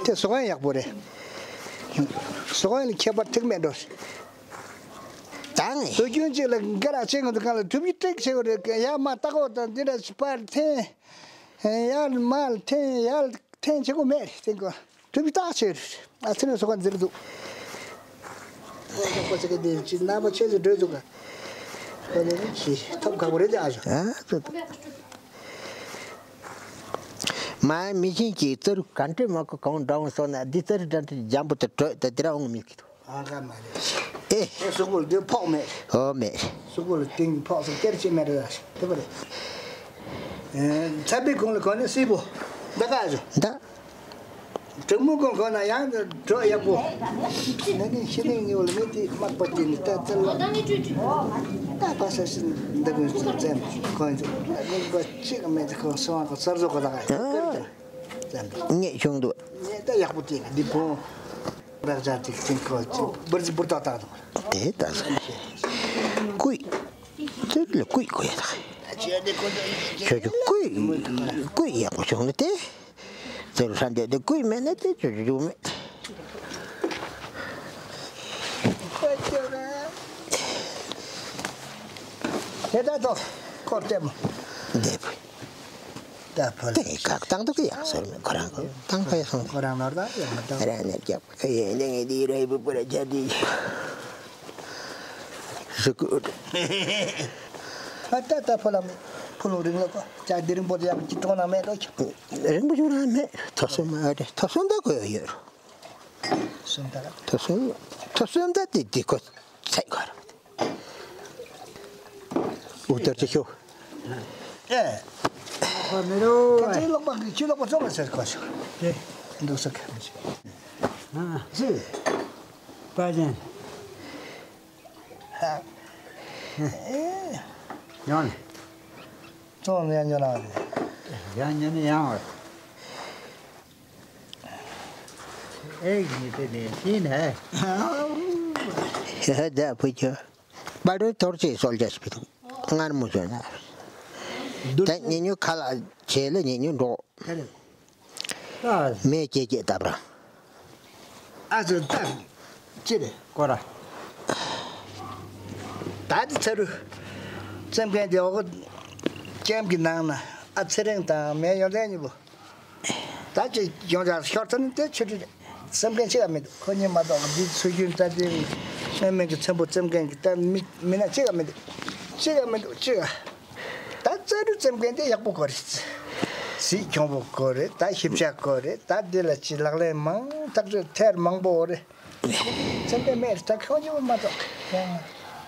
དེ་སོ་གན་ཡག་པོ་རེད། སོ་གན་ལ་ཁྱད་པར་ཐུག་མེད་འགྲོ། དང་། སྲོལ་རྒྱུན་གཅིག་ལ་འགའ་རག་བྱེད་དགོས་འདུག་གང་ལ་གྲུབ་ཀྱི་ཏྲིག་བྱེད་དགོས་རེད། ཡ་མ་ལྟ་གོ་དང་འདི་འདྲ་སྤར་འཐེན། ཡར་མར་འཐེན་ཡར་འཐེན་བྱེད་དགོས་མེད་རེད། དེང་གོ་གྲུབ་ཀྱི་ཏག་བྱེད་རེད། ཨ་ཚེ་ནས་སོ་ག་འཛིར་འདུག་ཁོ་ཚེ་ག་འདི་ཅི་ན་པ་ཆེ་ཚེ་འགྲོས་འདུག་ག་ཁོ་ནས་ནི་ཅི་ཐོབ་ཁག་པོ་རེད་དེ་ཨ་ཞོ། ཨ་ཙི། མ་མི་ཤེས་ཀྱི་རྩ་རུ་ག་འདྲེ་མ་གོ་གང་འདྲ་འོང་སོང་ན་འདི་རྩ་རུ་འདྲ་འདྲེ་འཇམ་པོ་དེ་བྲོས་ད་འདི་ར་འོང་མི་ཀི་འདུག་ཨ་ཁ་མ་རེད། ཨེ། ཨེ་སུ་གུ་ལ་འདི་ཕོག་མེད། ཨོ་མེད། སུ་གུ་ལ་ཏིང་ཕོག་སུ་སྐྱེར་ཅི་མེད་རེད་ལ་དེ་པ་རེད། ཨེ་ཚ་པའི་གུང་ལ་གོ་ནས་སྲིད་པོ། འདི་ག་ཞོ། འདི། གྲང་མོ་གུང་གོ་ན་ཡང་འགྲོ་ཡག་པོ། ནི་ནི་ཤི་ནི་ནི་འོ་ལ་མི་དེ་མག་པ་དེ་ནི་ད་ཙམ་ལ། ད་པ་ས་སི་འདི་གུང་སུ་ཙམ་གོ་ཡིན་ཚུ་ལ་ནི་པ་ཅིག་མེད་དེ་ཁོ་སོང་བ་གོ་སར་བཟོ་གོ་ད་ག་ཙམ། ངས་བྱུང་འདུག་ངས་ད་ཡག་པོ་དེ་འདི་བོང་། རག་ཅག་ཅིག་ཅིག་ཁོ་ཅིག་འབུར་ཅིག་འབུར་ཏག་ཏག་འདུག་དེ་ལྟ་ས་ཀུས། ཙིར་ལ་ཀུས་དགོས་ཡ་དག་ཁྱོད་ཀྱི་ཀུས་ཀུས་ཡག་པོ་བྱུང་ན་དེ། ཙིར་ཧྲ་འདེད་དེ་ཀུས་མེད་ན་དེ་ཁྱོད་ཀྱི་འཇུག་མེད། དེ་ལྟ་ཐོག་ཁོར་ལྟད་མོ། འདེབས། ད་ཕོ་ལ། དེ་བཀག་བཏང་འདུག་གི་ཡང་ཟེར་མེད་ཁོ་རང་གི་བཏང་ཁ་ཡ་སོང་། ཁོ་རང་ནོར་ད་ཡང་མ་བཏང་། རང་ནས་རྒྱབ་ཁ་ཡེ་ལེ་ངེ་དེ་རེ་བུ་པུ་ར་ཇ་དེ་ཞུ་གུ། ད་ད་ཕོ་ལ་མི་ཕུ་ལུང་རིང་ལོ་ཀོ་ཅག་དེ་རིང་པོ་དེ་ཡང་ཅི་གྲོང་ན་མེད་དོ་ཅག་རིང་པོ་ཅུང་རང་མེད། ཐོ་སོ་མ་རེད། ཐོ་སོ་འདའ་གོ་ཡོད་རུ། སོ་འདའ་ཐོ་སོ་ཐོ་སོ་འདའ་དེ་དེ་ཁོ་ཚད་གོ་ར། འུ་ཐར་ཅི་ཤོ། ཨེ། ཁོ་མི་རུ། ཁ་ཚིག་ལོག་པ་གི་ཁྱི་ལོག་པ་ཙོག་ལ་ཟེར་གོ་ཤོ། དེ་འདུག་ས་ཁ་མི་ཤེས། ཨ་ཟི། པ་ཅན། ཧ། ཨེ། ཡང་ནི། ཙོག་ལ་ཡང་ཉོ་ལ་བ་ནི། ཡང་ཉོ་ནི་ཡང་བ། ཨེ་ཡིན་ཏེ་ནས་ཤི་ནས། ཧེ་ད་བུ་ཁྱོད། པ་རུ་ཐོར་ཅེས་སོལ་རྒྱ་ཞིག་སྔར་མོ་བྱོན་ན། ད་ཉེ་ཉུ་ཁ་ལ་བྱེད་ལ་ཉེ་ཉུ་འགྲོ། མེ་སྐྱེ་སྐྱེ་ལྟ་བུ་རང་། ཨ་ཙི་ད་ཅི་རེད་ཀོ་ར། ད་དེ་ཚ་རུ་བཙེམ་མཁན་དེ་འོག་ལྕེམ་གི་ནང་ན་ཨ་ཚེ་རིང་དང་མེ་ཡོན་ཏན་གཉིས་པོ། ད་ཅི་ཡོང་ཆ་ཤོར་ཚར་ནི་དེ་ཆུ་ཁྲི་རེད། བཙེམ་མཁན་གཅིག་ཡང་མི་འདུག་ཁོ་གཉིས་མ་གཏོགས་འདི་ཚུལ་རྒྱུན་རྩ་དེ་སྔོན་མེད་ཀྱི་ཚེམ་བུ་བཙེམ་མཁན་གྱི་ད་མི་མི་སྣ་གཅིག་ཡང་མི་འདུག་གཅིག་ཡང་མི་འདུག་གཅིག་ཡང་། ད་རྩ་རུ་བཙེམ་མཁན་དེ་ཡག་པོ་དགོས་རེད། གཟིགས་གྱོང་པོ་དགོས་རེད། ད་ཞིབ་ཆ་དགོས་རེད། ད་འདི་ལ་ཅི་ལག་ལེན་མང་ཐག་ཆོད་ཐེར་མང་པོ་རེད། བཙེམ་མཁན་མེད་རེད། ད་ཁོང་ཉིད་མ་གཏོགས་ཡང་།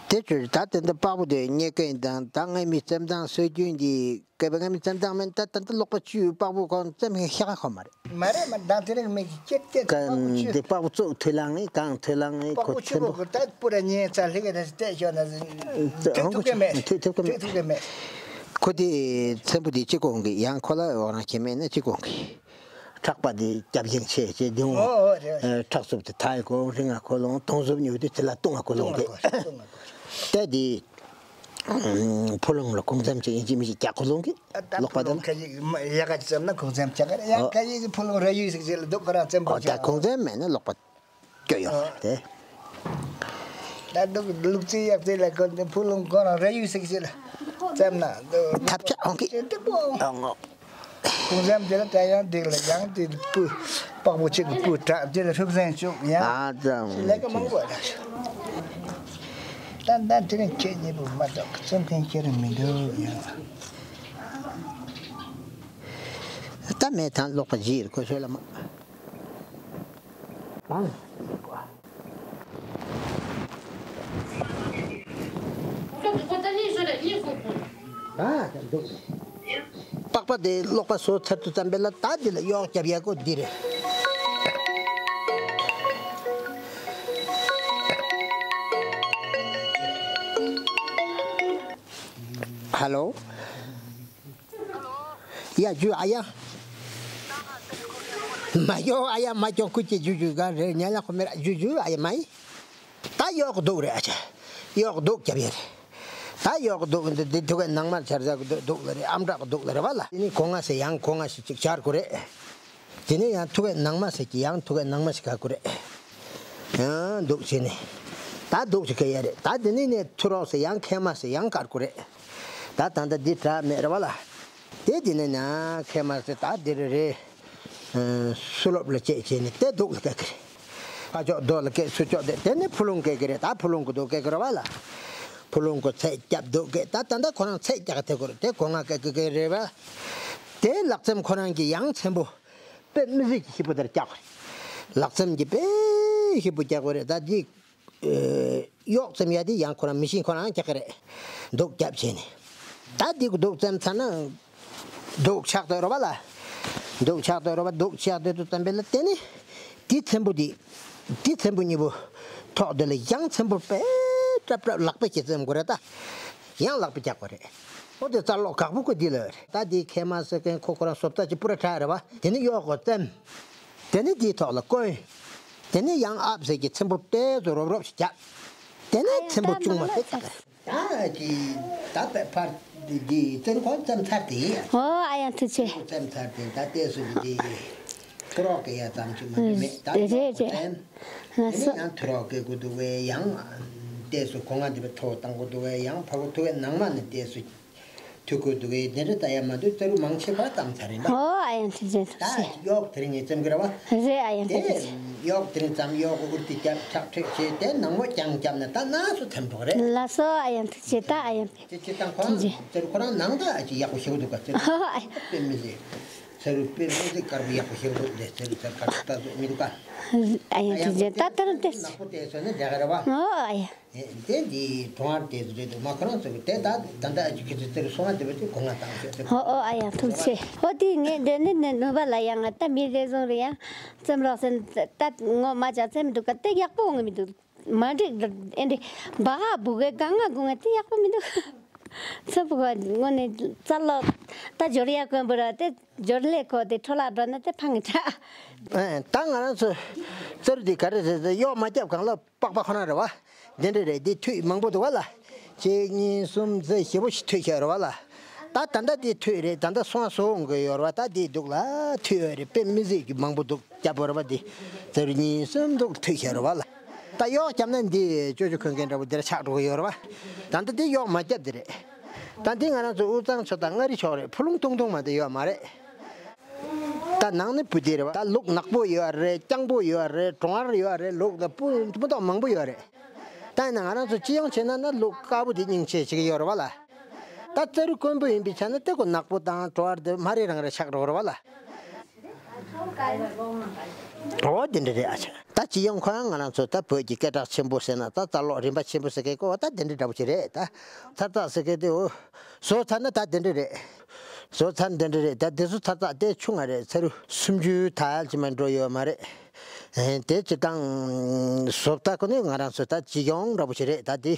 དེ་ཚོས་ད་དེ་འདི་པགས་པོ་དེ་རྙེད་མཁན་དང་ད་སྔ་མའི་བཙེམ་སྟངས་སྲོལ་རྒྱུན་གྱི་སྐབས་སྔ་མའི་བཙེམ་སྟངས་མིན། ད་ད་ལྟ་ལོག་པ་བཅུའི་པགས་པོ་གང་བཙེམ་མཁན་ཤ་ཁ་ཁོ་མ་རེད། མ་རེད་མ་རེད། མདང་དེ་རིང་མིག་གིས་ཅེར་ཅེར་པགས་པོ་ཆུ། འདི་པགས་པོ་བཙོག་ཐུལ་ལང་ནི་གང་ཐུལ་ལང་ནི་པགས་ཁོ་པོ་ཆུ་ཚན་པོ་པོ་གི་ད་པུ་ར་ཉེ་ཚ་ལྷི་ག་ར་བལྟས་ཤོག་ན་ཐུག་ཐུག་གི་མེད། ཐུག་ཐུག་གི་མེད། ཁོ་དེ་ཚན་པོ་དེ་གཅིག་གོང་གི་ཡང་ཁོ་ལ་འོ་རང་ཁྱེད་མེད་ན་གཅིག་གོང་གི་ཁྲག་པ་དེ་རྒྱབ་ཞེན་ཆེ་ཆེ་དེ་འོ་འོ་རེད། ཁྲག་སུབ་དེ་ཐའི་གོ་རི་ང་ཁོ་ལོང་དོང་སུབ་ཉུ་དེ་དེ་ལ་ཏུང་ང་ཁོ་ལོང་གི་ཏུང་ང་ཁོ་ལོང་གི་ཏེ་དེ། ཕོ་ལོང་ལ་གུང་ཚམ་ཅིག་ཡིན་གཅིག་མིན་གཅིག་རྒྱག་ཁོ་ལོང་གི་ཨ་ད་ལོག་པ་ཕོ་ལོང་དང་ཁ་ཡིག་ཡ་ག་ཅིག་ཙམ་ན་གུང་ཚམ་རྒྱག་གི་རེད། ཡང་ཨོ། ཁ་ཡིག་ཕོ་ལོང་ར་ཡུལ་ཞིག་ཅིག་ལ་འདུག་ཁོ་རང་བཙན་པོ་ཨོ་ད་རྒྱག་གུང་ཚམ་མེད་ན་ལོག་པ་སྐྱོ་ཡོང་ཨོ། དེ། ད་འདུག་ལུག་རྫི་ཡག་རྫི་ལ་ཁོ་འདི་ཕོ་ལོང་ཁོ་རང་ར་ཡུལ་ཞིག་ཅིག་ལ་བཙམ་ན་འདུག་ཐབས་ཆག་འོང་གི་ཅེ་འདི་པོ་ཨོ་ངོ་། གུང་ཚམ་དེ་ལ་ད་ཡང་འདི་ལ་ཡང་དེ་སྤུ་པགས་པོ་གཅིག་གི་སྤུ་དྲག་དེ་ལ་ཧྲུབ་སེན་བཅུག་ཡང་ཨ་ཙམ་ལས་ཀ་མང་པོ་ར། ད་ད་དེ་རིང་ཁྱེད་གཉིས་པོ་མ་གཏོགས་བཙེམ་མཁན་ཁྱེད་རང་མི་འདུག་ཡང་། ད་མེད་དང་ལོག་པ་བརྗེད་ཁོ་ཤོད་ལ་མ། ཨང་། ད་འདུག་པགས་པ་དེ་ཀློག་པ་བཟོ་ཚར་དུས་ཙམ་པ་ལ་ད་འདི་ལ་གཡོག་རྒྱབ་ཡག་གོ་འདི་རེད། ཧ་ལོ། ཡ་ཇུ་ཨ་ཡ། མ་ཡོ་ཨ་ཡ་མ་ཅོ་ཁུ་ཅི་ཇུ་ཇུ་ག་རེ་ཉ་ལ་ཁོ་མེ་ར་ཇུ་ཇུ་ཨ་ཡ་མ་ཡི། ད་གཡོག་འདུག་རེད་ཨ་ཅེ། གཡོག་འདུག་རྒྱབ་ཡ་རེད། ད་གཡོག་འདུག་འདི་འདི་ཐུག་གི་ནང་མར་ཆར་ཟ་གི་འདུག་འདུག་ལ་རེད། ཨམ་ཏྲག་འདུག་ལ་རེད་བ་ལ། དེ་ནི་གོ་ང་ཟེར་ཡང་གོ་ང་ཞིག་ཅིག་ཆར་གོ་རེད། དེ་ནས་ཡང་ཐུག་པའི་ནང་མ་ཟེར་གྱི་ཡང་ཐུག་པའི་ནང་མ་ཞིག་ག་དགོས་རེད། ཡང་འདུག་བྱས་ནས། ད་འདུག་ཅིག་ག་ཡ་རེད། ད་དེ་ནས་ནས་ཐུ་རོག་ཟེར་ཡང་ཁེ་མ་ཟེར་ཡང་ག་དགོས་རེད། ད་ད་ལྟ་འདི་དྲ་མེད་རེད་བ་ལ། དེ་དེ་ནས་ན་ཁེ་མ་ཟེར་ད་འདི་རེད་རེད། སུ་ལོབ་ལ་བཅད་བྱས་ནས་དེ་འདུག་ལ་ག་གི་རེད། ཕ་ཅོག་རྡོ་ལ་སྐད་ཚུར་ཅོག་དེ་དེ་ནས་ཕུ་ལུང་སྐད་གི་རེད། ད་ཕུ་ལུང་གི་འདུག་སྐད་གི་རེད་བ་ལ། ཕུ་ལུང་གི་ཚད་རྒྱབ་འདུག་སྐད་ད་ད་ལྟ་ཁོ་རང་ཚད་རྒྱག་གི་དེ་གོ་རེད། དེ་གོ་ང་སྐད་གི་གི་རེད་བ། དེ་ལག་ཙམ་ཁོ་རང་གི་ཡང་ཚན་པོ། དཔེ་མི་སྲིད་ཀྱི་ཞིབ་པོ་དེར་རྒྱག་དགོས་རེད། ལག་ཙམ་གྱི་དཔེ་ཞིབ་པོ་རྒྱག་དགོས་རེད། ད་འདི་གཡོག་ཙམ་ཡ་དེ་ཡང་ཁོ་རང་མི་ཤེས། ཁོ་རང་རྒྱག་གི་རེད། འདུག་རྒྱབ་བྱས་ནས། ད་འདི་གུ་འདུག་ཙམ་ཚར་ན། འདུག་ཆགས་སྡོད་རོ་བ་ལ། འདུག་ཆགས་སྡོད་རོ་བ་འདུག་ཆགས་སྡོད་དུ་ཙམ་པས་ལ་དེ་ནི། འདི་ཚན་པོ་འདི། འདི་ཚན་པོ་གཉིས་པོ། ཐོག་འདི་ལ་ཡང་ཚན་པོ་དཔེ་ཏྲབ་ཏྲབ་ལག་པས་ཀྱི་ཙམ་དགོས་རེད་ད། ཡང་ལག་པས་རྒྱག་དགོས་རེད། ཨོ་དེ་རྩ་ལོག་དགག་པོ་ཀོ་འདི་ལ་རེད། ད་འདི་ཁེ་མ་ཟེར་མཁན་ཁོ་ཁོ་རང་བཟོ་ལྟ་ཅིག་པུ་ར་ཁྲ་རེད་བ། དེ་ནི་གཡོག་གོ་ཙམ། དེ་ནས་དེའི་ཐོག་ལ་བསྐོན། དེ་ནས་ཡང་ཨབ་ཟེར་གྱི་ཚེམ་བུ་ཏོག་ཙམ་རོབ་རོབ་ཞིག་རྒྱབ། དེ་ནས་ཚེམ་བུ་ཆུང་མ་དེ་བཏགས། ད་ཀྱི་ད་པ་ཕར་འདི་ཙེར་ཁོང་བཙེམ་ཚར་ཏེ། ཨོ་ཨ་ཡང་ཐུགས་ཆེ། བཙེམ་ཚར་ཏེ་ད་ལྟས་སུ་འདི་ཐུ་རོག་གི་ཡ་ཙམ་ཅིག་མ་འདི་མེད་ད། རེད་རེད། བཙེམ། དེ་ནས་ཡང་ཐུ་རོག་གི་དགོས་འདུག་བས་ཡང་ལྟས་སུ་གོ་ང་འདི་པའི་ཐོག་བཏང་དགོས་འདུག་བས་ཡང་ཕ་གོ་ཐུ་བའི་ནང་མ་ནས་ལྟས་སུ། ཐུག་གི་འདུག་གས་དེ་འདྲ་ལྟ་ཡ་མ་འདུག་རྩ་རུ་མང་ཆེ་བ་ཙམ་ཚར་རེད་པ། ཨོ་ཨ་ཡང་ཐུགས་རྗེ་ཐུགས་རྗེ། ད་གཡོག་དེ་རིང་ངས་བཙེམ་གི་རེད་པ། རེད་ཨ་ཡང་ཐུགས་རྗེ་ཆེ། གཡོག་དེ་རིང་ཙམ་གཡོག་གི་ཨུར་ཏི་རྒྱབ་ཁྲག་ཁྲིག་བྱས་དེ་ནང་མོ་རྐྱང་རྒྱབ་ན་ད་ནགས་སུ་ཐིམ་འགྲོ་གི་རེད། ལགས་སོ་ཨ་ཡང་ཐུགས་རྗེ་ཆེ་ད་ཨ་ཡང་དེ་ཅི་དང་ཁོ་རང་ཐུགས་རྗེ་ཆེ། རྩ་རུ་ཁོ་རང་ནང་ད་ཨ་ཅི་ཡག་པོ་ཞེ་པོ་འདུག་ག་རྩ་རུ། ཨོ་ཨ་ཡང་དཔེ་མི་སྲིད། རྩ་རུ་དཔེ་མི་སྲིད་དཀར་པོ་ཡག་པོ་ཞེ་པོ་འདུག་དེ་རྩ་རུ་རྩ་དཀར་པོ་ལྟ་ཟུག་མི་འདུག་ག་ཨ་ཡང་ཐུགས་རྗེ་ཆེ་ད་ད་རུང་དེ་ནག་པོ་དེ་ཟོས་ན་འདྲ་གི་རེད་པ། ཨོ་ཨ་ཡང་། དེ་འདི་གྲོང་བར་དེ་ཚོ་རེད་འདུག་མ་ཁོ་རང་ཚོ་གི་དེ་ད་ད་ལྟ་ཨ་ཅི་ཁི་ཚོ་དེར་སོང་ང་དེ་བ་དེ་གོ་ང་བཏང་ཤོག་དེ། ཨོ་ཨོ་ཨ་ཡང་ཐུགས་རྗེ་ཆེ། ཨོ་དེ་ངས་འདི་ནི་ནི་ནུས་པ་ལ་ཡང་ང་ད་མི་རེ་ཟུང་རེ་ཡང་བཙེམ་རོགས་ཟེར་ད་ངོ་མ་ཅག་བཙེམ་མི་འདུག་ག་དེ་ཡག་པོ་འོང་གི་མི་འདུག་མ་འགྲིག་ཨེ་འདི་བ་ག་བུ་གའི་གང་ང་དགོས་ང་དེ་ཡག་པོ་མི་འདུག་ཚ་བུ་ག་དངོས་ནས་རྩ་ལོག་ད་འབྱོར་ཡ་དཀོན་པོ་ར་དེ་འབྱོར་ལས་ཁོ་དེ་འཕྲོ་བརླག་འགྲོ་ན་དེ་ཕངས་ཀྱི་དྲག་ཨེ་ད་ང་རང་ཚོ་རྩ་རུ་དེ་ག་རེ་ཟེར་ཟེར་གཡོག་མ་བརྒྱབ་གང་ལ། པགས་པ་ཁོ་ན་རེད་པ། དེ་འདྲ་རེད། འདི་མཐུད་མང་པོ་འདུག་པ་ལ། གཅིག་གཉིས་གསུམ་བརྩེགས་བཞི་པོ་ཞིག་མཐུད་བཞག་རེད་པ་ལ། ད་ད་ལྟ་འདི་མཐུད་རེད། ད་ལྟ་སོང་བ་བཟོ་འོང་གི་ཡོད་རེད་པ། ད་འདི་འདུག་ལ་མཐུད་ཡོད་རེད། དཔེ་མི་སྲིད་ཀྱི་མང་པོ་འདུག་རྒྱབ་པོ་རེད་པ། འདི་བརྩེགས་གཉིས་གསུམ་འདུག་མཐུད་བཞག་རེད་པ་ལ། ད་གཡོག་བརྒྱབ་ན་འདི་ཅོ་ཅོ་གོན་མཁན་འདྲ་པོ་འདིར་ཆགས་འགྲོ་གི་ཡོད་རེད་པ། ད་ལྟ་འདི་གཡོག་མ་བརྒྱབ་འདི་རེད། ད་འདི་ང་རང་ཚོ་དབུས་གཙང་ཕྱོགས་དང་མངའ་རིས་ཕྱོགས་རེད། ཕུ་ལུང་ཐུང་ཐུང་མ་གཏོགས་ཡོད་མ་རེད། ད་ནང་ནི་སྤུ་ལྡེ་རེད་པ། ད་ལུག་ནག་པོ་ཡོད་རེད། རྐྱང་པོ་ཡོད་རེད། གྲང་བ་ཡོད་རེད། ལུག་ད་སྤུ་སྤུ་མདོག་མང་པོ་ཡོད་རེད། ད་ཡིན་ན་ང་རང་ཚོ་སྤྱི་ཡོངས་བྱས་ན་ན་ལུག་དཀར་པོ་དེ་སྙིང་རྗེ་ཞིག་ཡོད་རེད་པ་ལ། ད་རྩ་རུ་དཀོན་པོ་ཡིན་པའི་ཆ་ནས་དེ་ཀོ་ནག་པོ་དང་གྲང་བ་དེ་མ་རེད། རང་རེད་ཆགས་འགྲོ་རེད་པ་ལ། འོ་དེ་འདྲ་རེད་ཨ་ཆ། ད་སྤྱི་ཡོངས་ཁོ་རང་ང་རང་ཚོ་ད་བོད་ཀྱི་སྐད་གྲགས་ཆེན་པོ་ཟེར་ན་ད་རྩ་ལོག་རིམ་པ་ཆེན་པོ་ཟེར་མཁན་ཀོ་ད་དེ་འདྲ་འདྲ་པོ་ཅིག་རེད། ད་ཚ་ཚ་ཟེར་མཁན་དེ་འོ་བཟོ་ཚར་ན་ད་དེ་འདྲ་རེད། བཟོ་ཚར་འདི་འདྲ་རེད། ད་དེ་ཚོ་ཚ་ཚ་དེ་ཆུང་ང་རེད། ཚ་རུ་སུམ་ཅུ་ཐལ་ཅིག་མ་འགྲོ་ཡོད་མ་རེད། ཨེ་དེ་སྤྱིར་བཏང་བཟོ་ལྟ་ཁོ་ནི་ང་རང་ཚོ་ད་སྤྱི་ཡོངས་འདྲ་པོ་ཞིག་རེད། ད་དེ་འདི་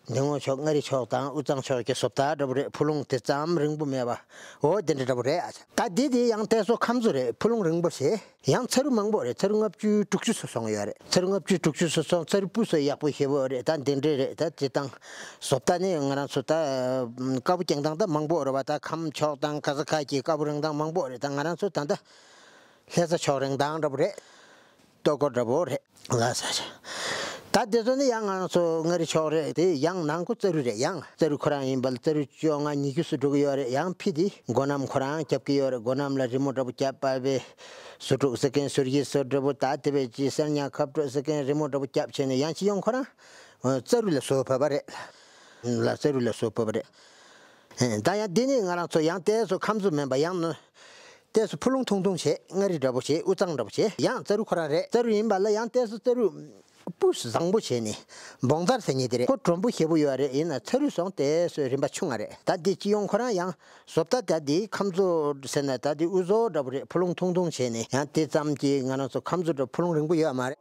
སྔོན་ཕྱོགས་མངའ་རིས་ཕྱོགས་དང་དབུས་གཙང་ཕྱོགས་ཀྱི་བཟོ་ལྟ་འདྲ་པོ་རེད། ཕུ་ལུང་དེ་ཙམ་རིང་པོ་མེད་པ། འོ་དེ་འདྲ་འདྲ་པོ་རེད་ཨ་ཅག་ད་དེ་དེ་ཡང་དེ་ཚོ་ཁམས་བཟོ་རེད། ཕུ་ལུང་རིང་པོ་ཞེ། ཡང་ཚ་རུ་མང་པོ་རེད། ཚ་རུ་ལྔ་བཅུ་དྲུག་ཅུ་ཚོ་སོང་ཡོད་རེད། ཚ་རུ་ལྔ་བཅུ་དྲུག་ཅུ་ཚོ་སོང་། ཚ་རུ་སྤུ་སོ་ཡག་པོ་ཞེ་པོ་རེད། ད་འདི་འདྲས་རེད། ད་སྤྱིར་བཏང་བཟོ་ལྟ་ནི་ང་རང་ཚོ་ད་དཀར་པོ་རྐྱང་ཐང་ད་མང་པོ་རེད་པ། ད་ཁམས་ཕྱོགས་དང་ག་ས་ག་གི་དཀར་པོ་རིང་ཐང་མང་པོ་རེད། ད་ང་རང་ཚོ་ད་ད་ལྷ་ས་ཕྱོགས་རིང་ཐང་འདྲ་པོ་རེད། ལྟོ་གོས་འདྲ་པོ་རེད། ལ་ས་ཆ། ད་དེ་ཚོ་ནི་ཡང་ང་རང་ཚོ་མངའ་རིས་ཕྱོགས་རེད། དེ་ཡང་ནང་ཁུལ་རྩ་རུ་རེད། ཡང་རྩ་རུ་ཁོ་རང་ཡིན་པ་ལ་རྩ་རུ་བཅོ་ལྔ་ཉི་ཤུ་སུ་འགྲོ་གི་ཡོད་རེད། ཡང་ཕི་དེ་སྒོ་ནམ་ཁོ་རང་རྒྱབ་ཀྱི་ཡོད་རེད། སྒོ་ནམ་ལ་རི་མོ་འདྲ་པོ་རྒྱབ་པ་བས་སུ་དྲུག་ཟེར་མཁན་ཟུར་གྱི་ཟུར་འདྲ་པོ་ད་དེ་བས་ཀྱི་གསེར་ཉ་ཁབ་དྲུག་ཟེར་མཁན་རི་མོ་འདྲ་པོ་རྒྱབ་བྱས་ནས་ཡང་སྤྱི་ཡོངས་ཁོ་རང་རྩ་རུ་ལ་བཟོ་བབས་པ་རེད། ལ་རྩ་རུ་ལ་བཟོ་བབས་པ་རེད། ད་ཡང་དེ་ནི་ང་རང་ཚོ་ཡང་དེ་ཚོ་ཁམས་ཚོ་མིན་པ་ཡང་ནི། དེ་ཚོ་ཕུ་ལུང་ཐུང་ཐུང་བྱས། མངའ་རིས་འདྲ་པོ་བྱས། དབུས་གཙང་འདྲ་པོ་བྱས། ཡང་རྩ་རུ་ཁོ་རང་རེད། རྩ་རུ་ཡིན་པ་ལ་ཡང་དེ་ཚོ་རྩ་རུ་ སྤུས་བཟང་པོ་བྱས་ནས་སྦོང་ཚར་ཟེར་མཁན་དེ་རེད། ཁོ་གྲུང་པོ་ཞེ་པོ་ཡོད་རེད། ཡིན་ན་ཚ་རུས་སོང་དེ་སོའི་རིན་པ་ཆུང་ང་རེད། ད་འདི་སྤྱི་ཡོངས་ཁོ་རང་ཡང་བཟོ་ལྟ་ད་འདི་ཁམས་བཟོ་ཟེར་ན་ད་འདི་དབུ་བཟོ་འདྲ་པོ་རེད། ཕུ་ལུང་ཐུང་ཐུང་བྱས་ནས་ཡང་དེ་ཙམ་གྱིས་ང་རང་ཚོ་ཁམས་བཟོ་འདྲ་ཕུ་ལུང་རིང་པོ་ཡོད་མ་རེད།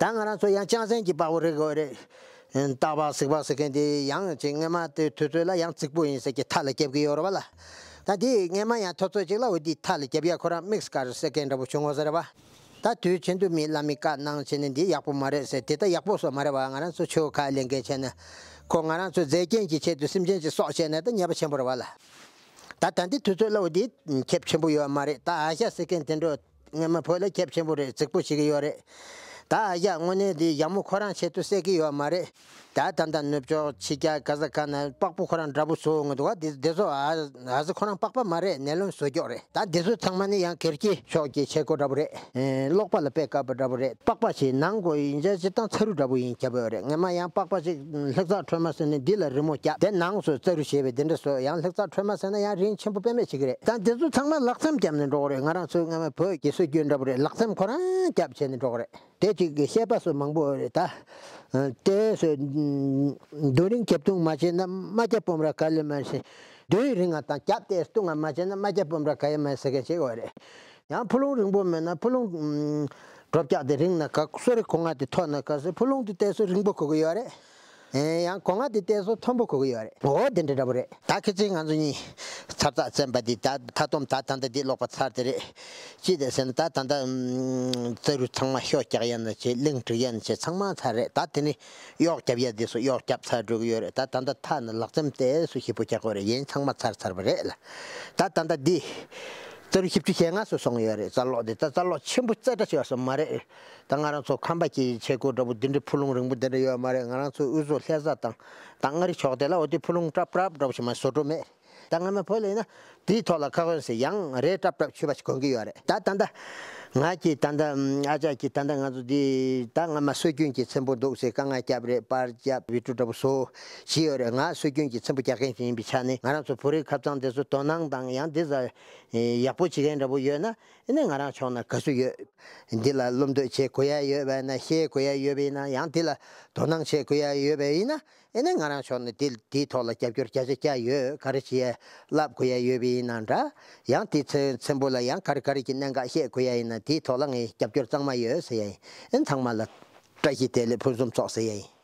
ད་ང་རང་ཚོ་ཡང་ལྕང་ཟན་གྱི་པགས་པ་རེད་དགོས་རེད། སྟག་པགས་གཟིག་པགས་ཟེར་མཁན་དེ་ཡང་ཅིག་སྔོན་མ་དེ་དུས་ཚོད་ལ་ཡང་རྫིག་པོ་ཡིན་ཟེར་གྱི་མཐའ་ལ་རྒྱབ་ཀྱི་ཡོད་རེད་བ་ལ། ད་འདི་སྔོན་མ་ཡང་ཐོ་ཚོད་ཅིག་ལ་འོ་འདི་མཐའ་ལ་རྒྱབ་ཡ་ཁོ་རང་དམིགས་བཀར་ཟེར་མཁན་འདྲ་པོ་བྱུང་བ་ཟེར་བ། ད་དུས་ཆེན་དུ་མི་བླ་མའི་བཀའ་གནང་བྱས་ནས་འདི་ཡག་པོ་མ་རེད་ཟེར། དེ་ད་ཡག་པོ་སོགས་མ་རེད་བ། ང་རང་ཚོ་ཆོས་ཁ་ལེན་མཁན་བྱས་ན་ཁོ་ང་རང་ཚོ་མཛེས་རྒྱན་གྱི་ཆེད་དུ་སེམས་ཅན་ཅིག་སྲོག་བཅད་ན་ད་ཉེས་པ་ཆེན་པོ་རེད་བ་ལ། ད་ད་འདི་དུས་ཚོད་ལ་འོ་འདི་ཁེབས་ཆེན་པོ་ཡོད་མ་རེད། ད་ཨ་ཤ་ཟེར་མཁན་དེ་འདྲ་སྔོན་མ་བོད་ལ་ཁེབས་ཆེན་པོ་རེད། རྫིག་པོ་བྱེད་ཀྱི་ཡོད་རེད། ད་ཨ་ཤ་དངོས་གནས་འདི་ཡག་མོ་ཁོ་རང་ཆེད་དུ་བསད་ཀྱི་ཡོད་མ་རེད། ད་ད་ལྟ་ནུབ་ཕྱོགས་ཕྱི་རྒྱལ་ག་ས་ག་ན་པགས་པ་ཁོ་རང་འདྲ་པོ་བཟོ་འོང་གི་འདུག་བ། འདི་འདི་ཚོ་ཨ་ཨ་ཟི་ཁོ་རང་པགས་པ་མ་རེད། ནེ་ལོན་བཟོ་ཀྱོག་རེད། ད་འདི་ཚོ་ཚང་མ་ནི་ཡང་སྒེར་གྱི་ཕྱོགས་ཀྱི་བྱེད་སྒོ་འདྲ་པོ་རེད། ཨེ་ཀློག་པ་ལ་དཔེ་དཀའ་བ་འདྲ་པོ་རེད། པགས་པ་ཞིག་ནང་དགོས་ཡིན་ཆ་སྤྱིར་བཏང་ཚ་རུ་འདྲ་པོ་ཡིན་རྒྱབ་ཡོད་རེད། སྔོན་མ་ཡང་པགས་པ་ཞིག་ལྷུག་རྩ་ཁྲོས་མ་ཟེར་ནས་འདི་ལ་རི་མོ་བརྒྱབ། དེ་ནང་སོ་རྩ་རུ་བྱས་པའི་འདི་འདྲ་སོ་ཡང་ལྷུག་རྩ་ཁྲོས་མ་ཟེར་ན་ཡང་རིན་ཆེན་པོ་དཔེ་མེད་ཅིག་རེད། ད་འདི་ཚོ་ཚང་མ་ལག་མཚམས་བརྒྱབ་ནས་འགྲོ་གི་རེད། ང་རང་ཚོའི་སྔོན་མ་བོད་ཀྱི་སྲོལ་རྒྱུན་འདྲ་པོ་རེད། ལག་མཚམས་ཁོ་རང་བརྒྱབ་བྱས་ནས་འགྲོ་གི་རེད། དེ་གཅིག་གི་བཤད་པ་སོགས་མང་པོ་རེད་ད། ཨ་དེ་སོགས་རྡོ་རིང་རྒྱབ་བརྡུང་མ་བྱས་ན་རྨ་རྒྱ་སྤོམ་ར་ག་ལེ་མ་ཤེས། རྡོའི་རིང་ང་དང་རྒྱབ་དེ་བརྡུང་ང་མ་བྱས་ན་རྨ་རྒྱ་སྤོམ་ར་ག་ཡེ་མ་ཟེར་མཁན་ཞིག་ཡོད་རེད། ཡང་ཕུ་ལུང་རིང་པོ་མེད་ན་ཕུ་ལུང་ཨུམ་གྲོ་བཀྱག་དེ་རིང་ན་ག་སོ་རི་གོ་ང་དེ་མཐོ་ན་ག་སོ་ཕུ་ལུང་དེ་དེ་སོ་རིང་པོ་གོ་གི་ཡོད་རེད། ཨེ་ཡང་གོ་ང་དེ་དེ་སོ་མཐོན་པོ་གོ་གི་ཡོད་རེད། འོ་དེ་འདྲ་འདྲ་པོ་རེད། ད་ཁི་ཅིག་ང་ཚོ་གཉིས་ཚར་ཚར་བཙན་པ་འདི་ད་མཐའ་སྡོམ་ད་ད་ལྟ་འདི་ཀློག་པ་ཚར་དེ་རེད། ཅི་སྟེ་ཟེར་ན་ད་ད་ལྟ་ཨུམ་རྩ་རུ་ཚང་མ་ཤོ་རྒྱག་ཡ་ན་བྱེད་གླིང་སྒྲིག་ཡ་ན་བྱེད་ཚང་མ་ཚར་རེད། ད་དེ་ནི་གཡོག་རྒྱབ་ཡ་འདི་སོ་གཡོག་རྒྱབ་ཚར་འགྲོ་གི་ཡོད་རེད། ད་ད་ལྟ་མཐའ་ན་ལག་མཚམས་དེ་སུ་ཞིབ་པོ་རྒྱག་དགོས་རེད། ཡིན་ཚང་མ་ཚར་ཚར་བ་རེད་ལ། ད་ད་ལྟ་འདི་རྩ་རུ་བཞི་བཅུ་ཞེ་ལྔ་སུ་སོང་ཡོད་རེད། རྩ་ལོག་འདི་ད་རྩ་ལོག་ཆེན་པོ་རྩེ་གྲ་ཆེ་བ་སོ་མ་རེད། ད་ང་རང་ཚོ་ཁམས་པ་གི་ཆས་གོས་འདྲ་པོ་འདི་འདྲའི་ཕུ་ལུང་རིང་པོ་འདི་འདྲ་ཡོད་མ་རེད། ང་རང་ཚོ་དབུས་གཙང་ལྷ་ས་དང་ད་མངའ་རིས་ཕྱོགས་དེ་ལ་འོ་དེ་ཕུ་ལུང་ཀྲབ་ཀྲབ་འདྲ་པོ་ཞིག་མ་བཟོ་འགྲོ་མེད། ད་སྔ་མ་བོད་ལ་ཡིན་ན་དེའི་ཐོག་ལ་ཁ་ཁོན་ཟེར་ཡང་རས་ཀྲབ་ཀྲབ་མཆོད་པ་ཞིག་གོན་གྱི་ཡོད་རེད། ད་ད་ལྟ་ང་གིས་ད་ལྟ་ཨ་ཅག་གིས་ད་ལྟ་ང་ཚོ་འདི་ད་སྔ་མ་སྲོལ་རྒྱུན་གྱི་ཚེམ་བུ་འདུག་ཟེར་དཀའ་ངལ་བརྒྱབ་རེད། པར་བརྒྱབ་བི་ཀྲུ་འདྲ་པོ་བཟོ་བྱས་ཡོད་རེད། ང་སྲོལ་རྒྱུན་གྱི་ཚེམ་བུ་རྒྱག་མཁན་ཞིག་ཡིན་པའི་ཆ་ནས་ང་རང་ཚོ་བོད་རིགས་ཁ་ཚང་དེ་ཚོ་དོ་སྣང་དང་ཡང་འདི་ཟ་ཡག་པོ་བྱེད་མཁན་འདྲ་པོ་ཡོད་ན་ཨེ་ནས་ང་རང་ཕྱོགས་ན་དགའ་བསུ་ཡོད། འདི་ལ་བློ་འདོད་བྱེད་དགོས་ཡ་ཡོད་པ་ཡིན་ན་བཤད་དགོས་ཡ་ཡོད་པ་ཡིན་ན་ཡང་འདི་ལ་དོ་སྣང་བྱེད་དགོས་ཡ་ཡོད་པ་ཡིན་ན། ཨེ་ནས་ང་རང་ཕྱོགས་ནས་དེ་དེའི་ཐོག་ལ་རྒྱབ་སྐྱོར་བརྒྱ་ཆ་བརྒྱ་ཡོད། ག་རེ་བྱེད་ཡ་བསླབ་དགོས་ཡ་ཡོད་པ་ཡིན་ན་འདྲ། ཡང་དེ་ཚེ་ཚེམ་བུ་ལ་ཡང་ག་རེ་ག་རེ་གྱི་གནད་འགག་བཤད་དགོས་ཡ་ཡིན་ན་དེའི་ཐོག་ལ་ངས་རྒྱབ་སྐྱོར་གཙང་མ་ཡོད་ཟེར་ཡ་ཡིན། ཨེ་ཚང་མ་ལ་བཀྲ་ཤིས་བདེ་ལེགས་ཕུན་སུམ་ཚོགས་ཟེར་ཡ་ཡིན།